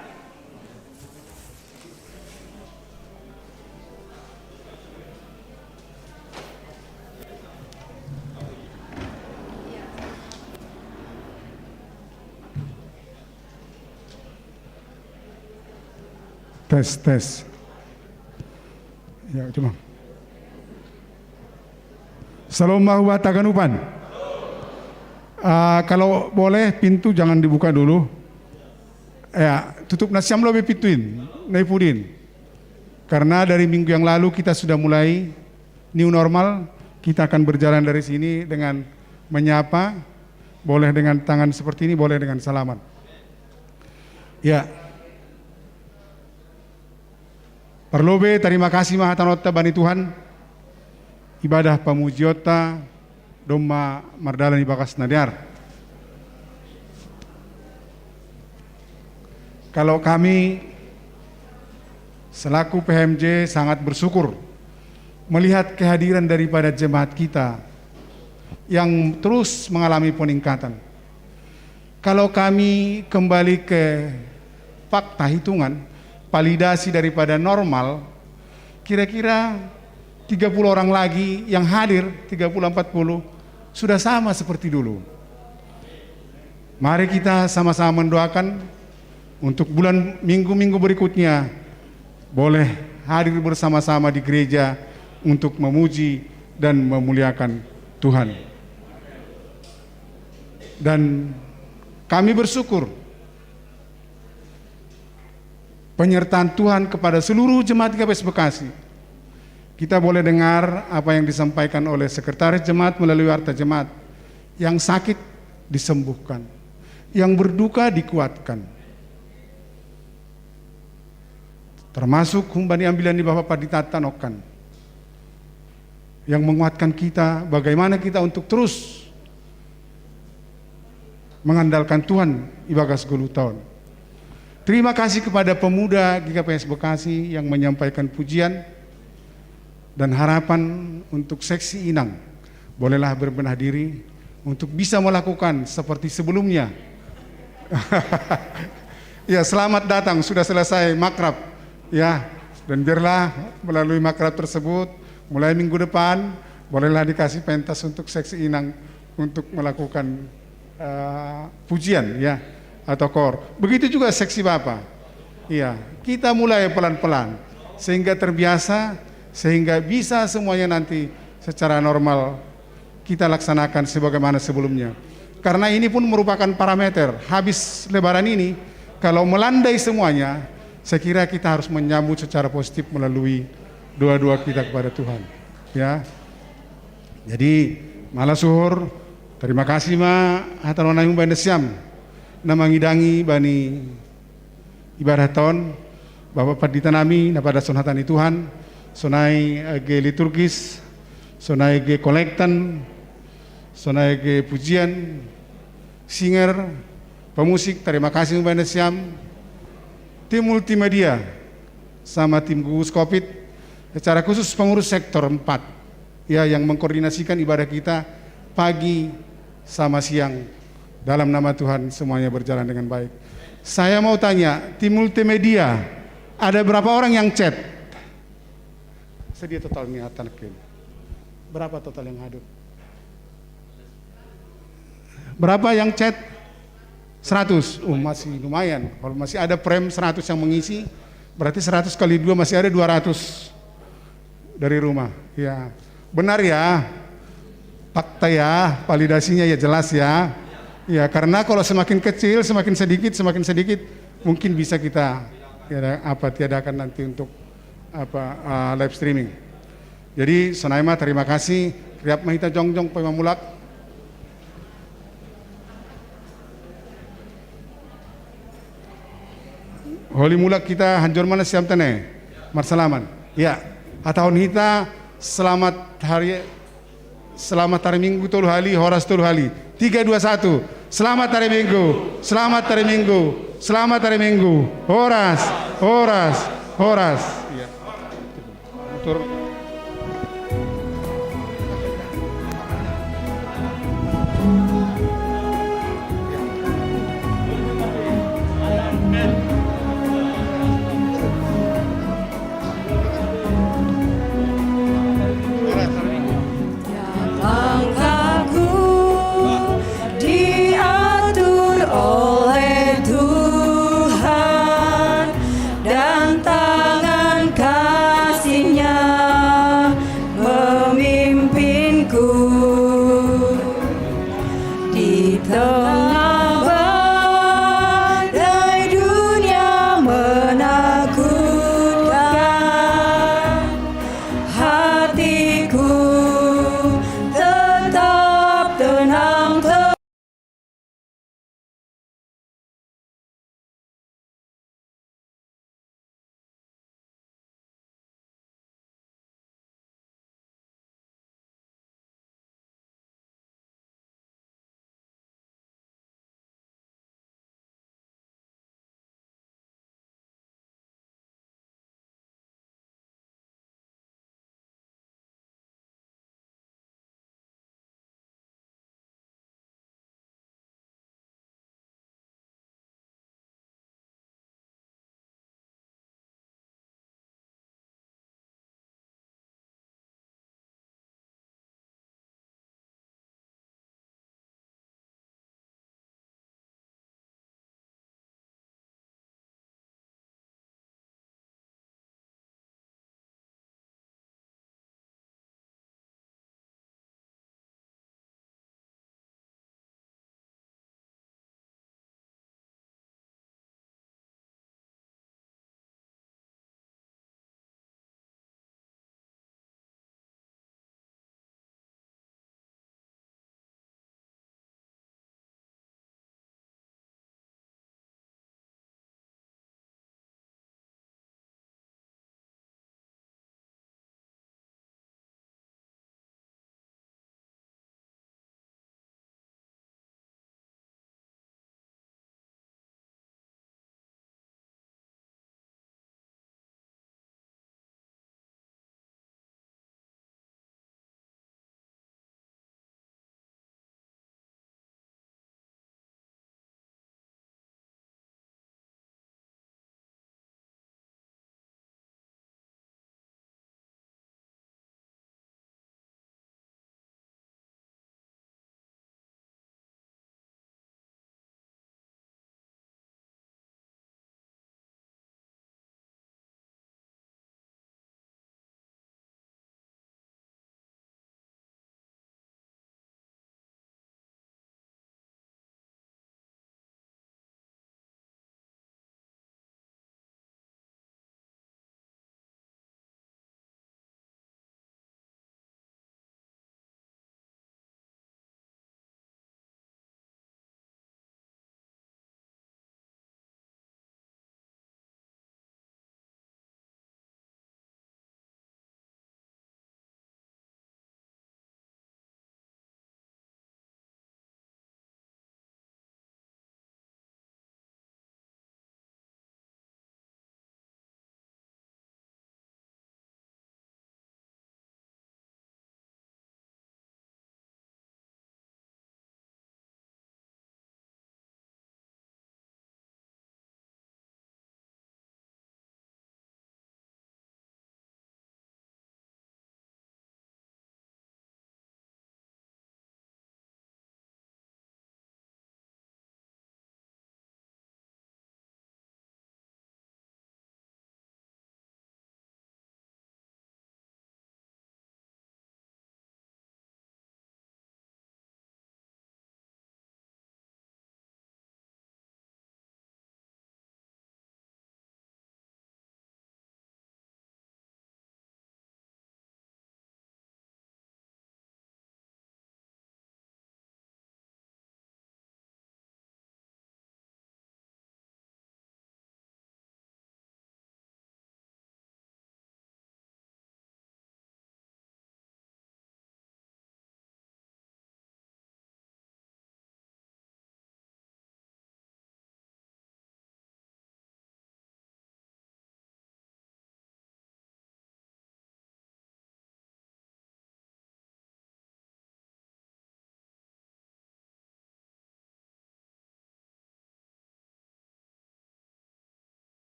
Tes, tes. Ya, coba. Shalom ma hu banta haganupan. Ah, kalau boleh, pintu jangan dibuka dulu. Ya, tutup nasiam lobei pintu in, na i pudi in. Karena dari minggu yang lalu kita sudah mulai new normal, kita akan berjalan dari sini dengan menyapa, boleh dengan tangan seperti ini, boleh dengan salaman. Ya. Parlobei tarima kasih ma hatanonta bani Tuhan. Ibadah pamujionta domma mardalan ibagas na dear. Kalau kami selaku P H M J sangat bersyukur melihat kehadiran daripada jemaat kita yang terus mengalami peningkatan. Kalau kami kembali ke fakta hitungan, validasi daripada normal, kira-kira tiga puluh orang lagi yang hadir, tiga puluh, empat puluh, sudah sama seperti dulu. Mari kita sama-sama mendoakan untuk bulan, minggu-minggu berikutnya boleh hadir bersama-sama di gereja untuk memuji dan memuliakan Tuhan. Dan kami bersyukur penyertaan Tuhan kepada seluruh jemaat G K P S Bekasi. Kita boleh dengar apa yang disampaikan oleh sekretaris jemaat melalui warta jemaat. Yang sakit disembuhkan, yang berduka dikuatkan. Termasuk humbani ambilan ni Bapa Pandita nongkan, yang menguatkan kita, bagaimana kita untuk terus mengandalkan Tuhan ibagas goluhta on. Terima kasih kepada pemuda G K P S Bekasi yang menyampaikan pujian dan harapan untuk seksi Inang. Bolehlah berbenah diri untuk bisa melakukan seperti sebelumnya. Ya, selamat datang, sudah selesai makrab. Ya, dan biarlah melalui makrab tersebut Mulai minggu depan, bolehlah dikasih pentas untuk seksi Inang untuk melakukan eh, pujian, ya, atau koor. Begitu juga seksi Bapak. Iya, kita mulai pelan-pelan sehingga terbiasa, sehingga bisa semuanya nanti secara normal kita laksanakan sebagaimana sebelumnya. Karena ini pun merupakan parameter. Habis Lebaran ini, kalau melandai semuanya, saya kira kita harus menyambut secara positif melalui doa-doa kita kepada Tuhan. Ya. Jadi, malam suhur, terima kasih ma hatorang nami humbani nasiam na mangidangi bani ibadah on, Bapak Pandita nami na padason hata ni Tuhan, sonai age liturgis, sonai age kolektan, sonai age pujian, singer, pemusik, terima kasih humbani nasiam, tim multimedia, sama tim gugus covid, secara khusus pengurus sektor empat, ya, yang mengkoordinasikan ibadah kita pagi sama siang. Dalam nama Tuhan semuanya berjalan dengan baik. Saya mau tanya, tim multimedia, ada berapa orang yang chat? Sedih total niatan. Berapa total yang hadir? Berapa yang chat? Seratus. Oh, masih lumayan. Kalau masih ada frame seratus yang mengisi, berarti seratus kali dua, masih ada dua ratus dari rumah. Ya, benar ya. Fakta ya, validasinya ya jelas ya. Ya, karena kalau semakin kecil, semakin sedikit, semakin sedikit, mungkin bisa kita, ya, apa, tiadakan nanti untuk apa, eh, live streaming. Jadi, sonai ma, terima kasih. Riap ma hita jongjong paima mulak. Holi mulak hita, hanjor ma nasiam tene. Marsalaman. Ya, hatahon hita, selamat hari, selamat hari Minggu tolu hali, horas tolu hali. Tiga, dua, satu. Selamat hari Minggu, selamat hari Minggu, selamat hari Minggu. Horas, horas, horas. Ya. Atur.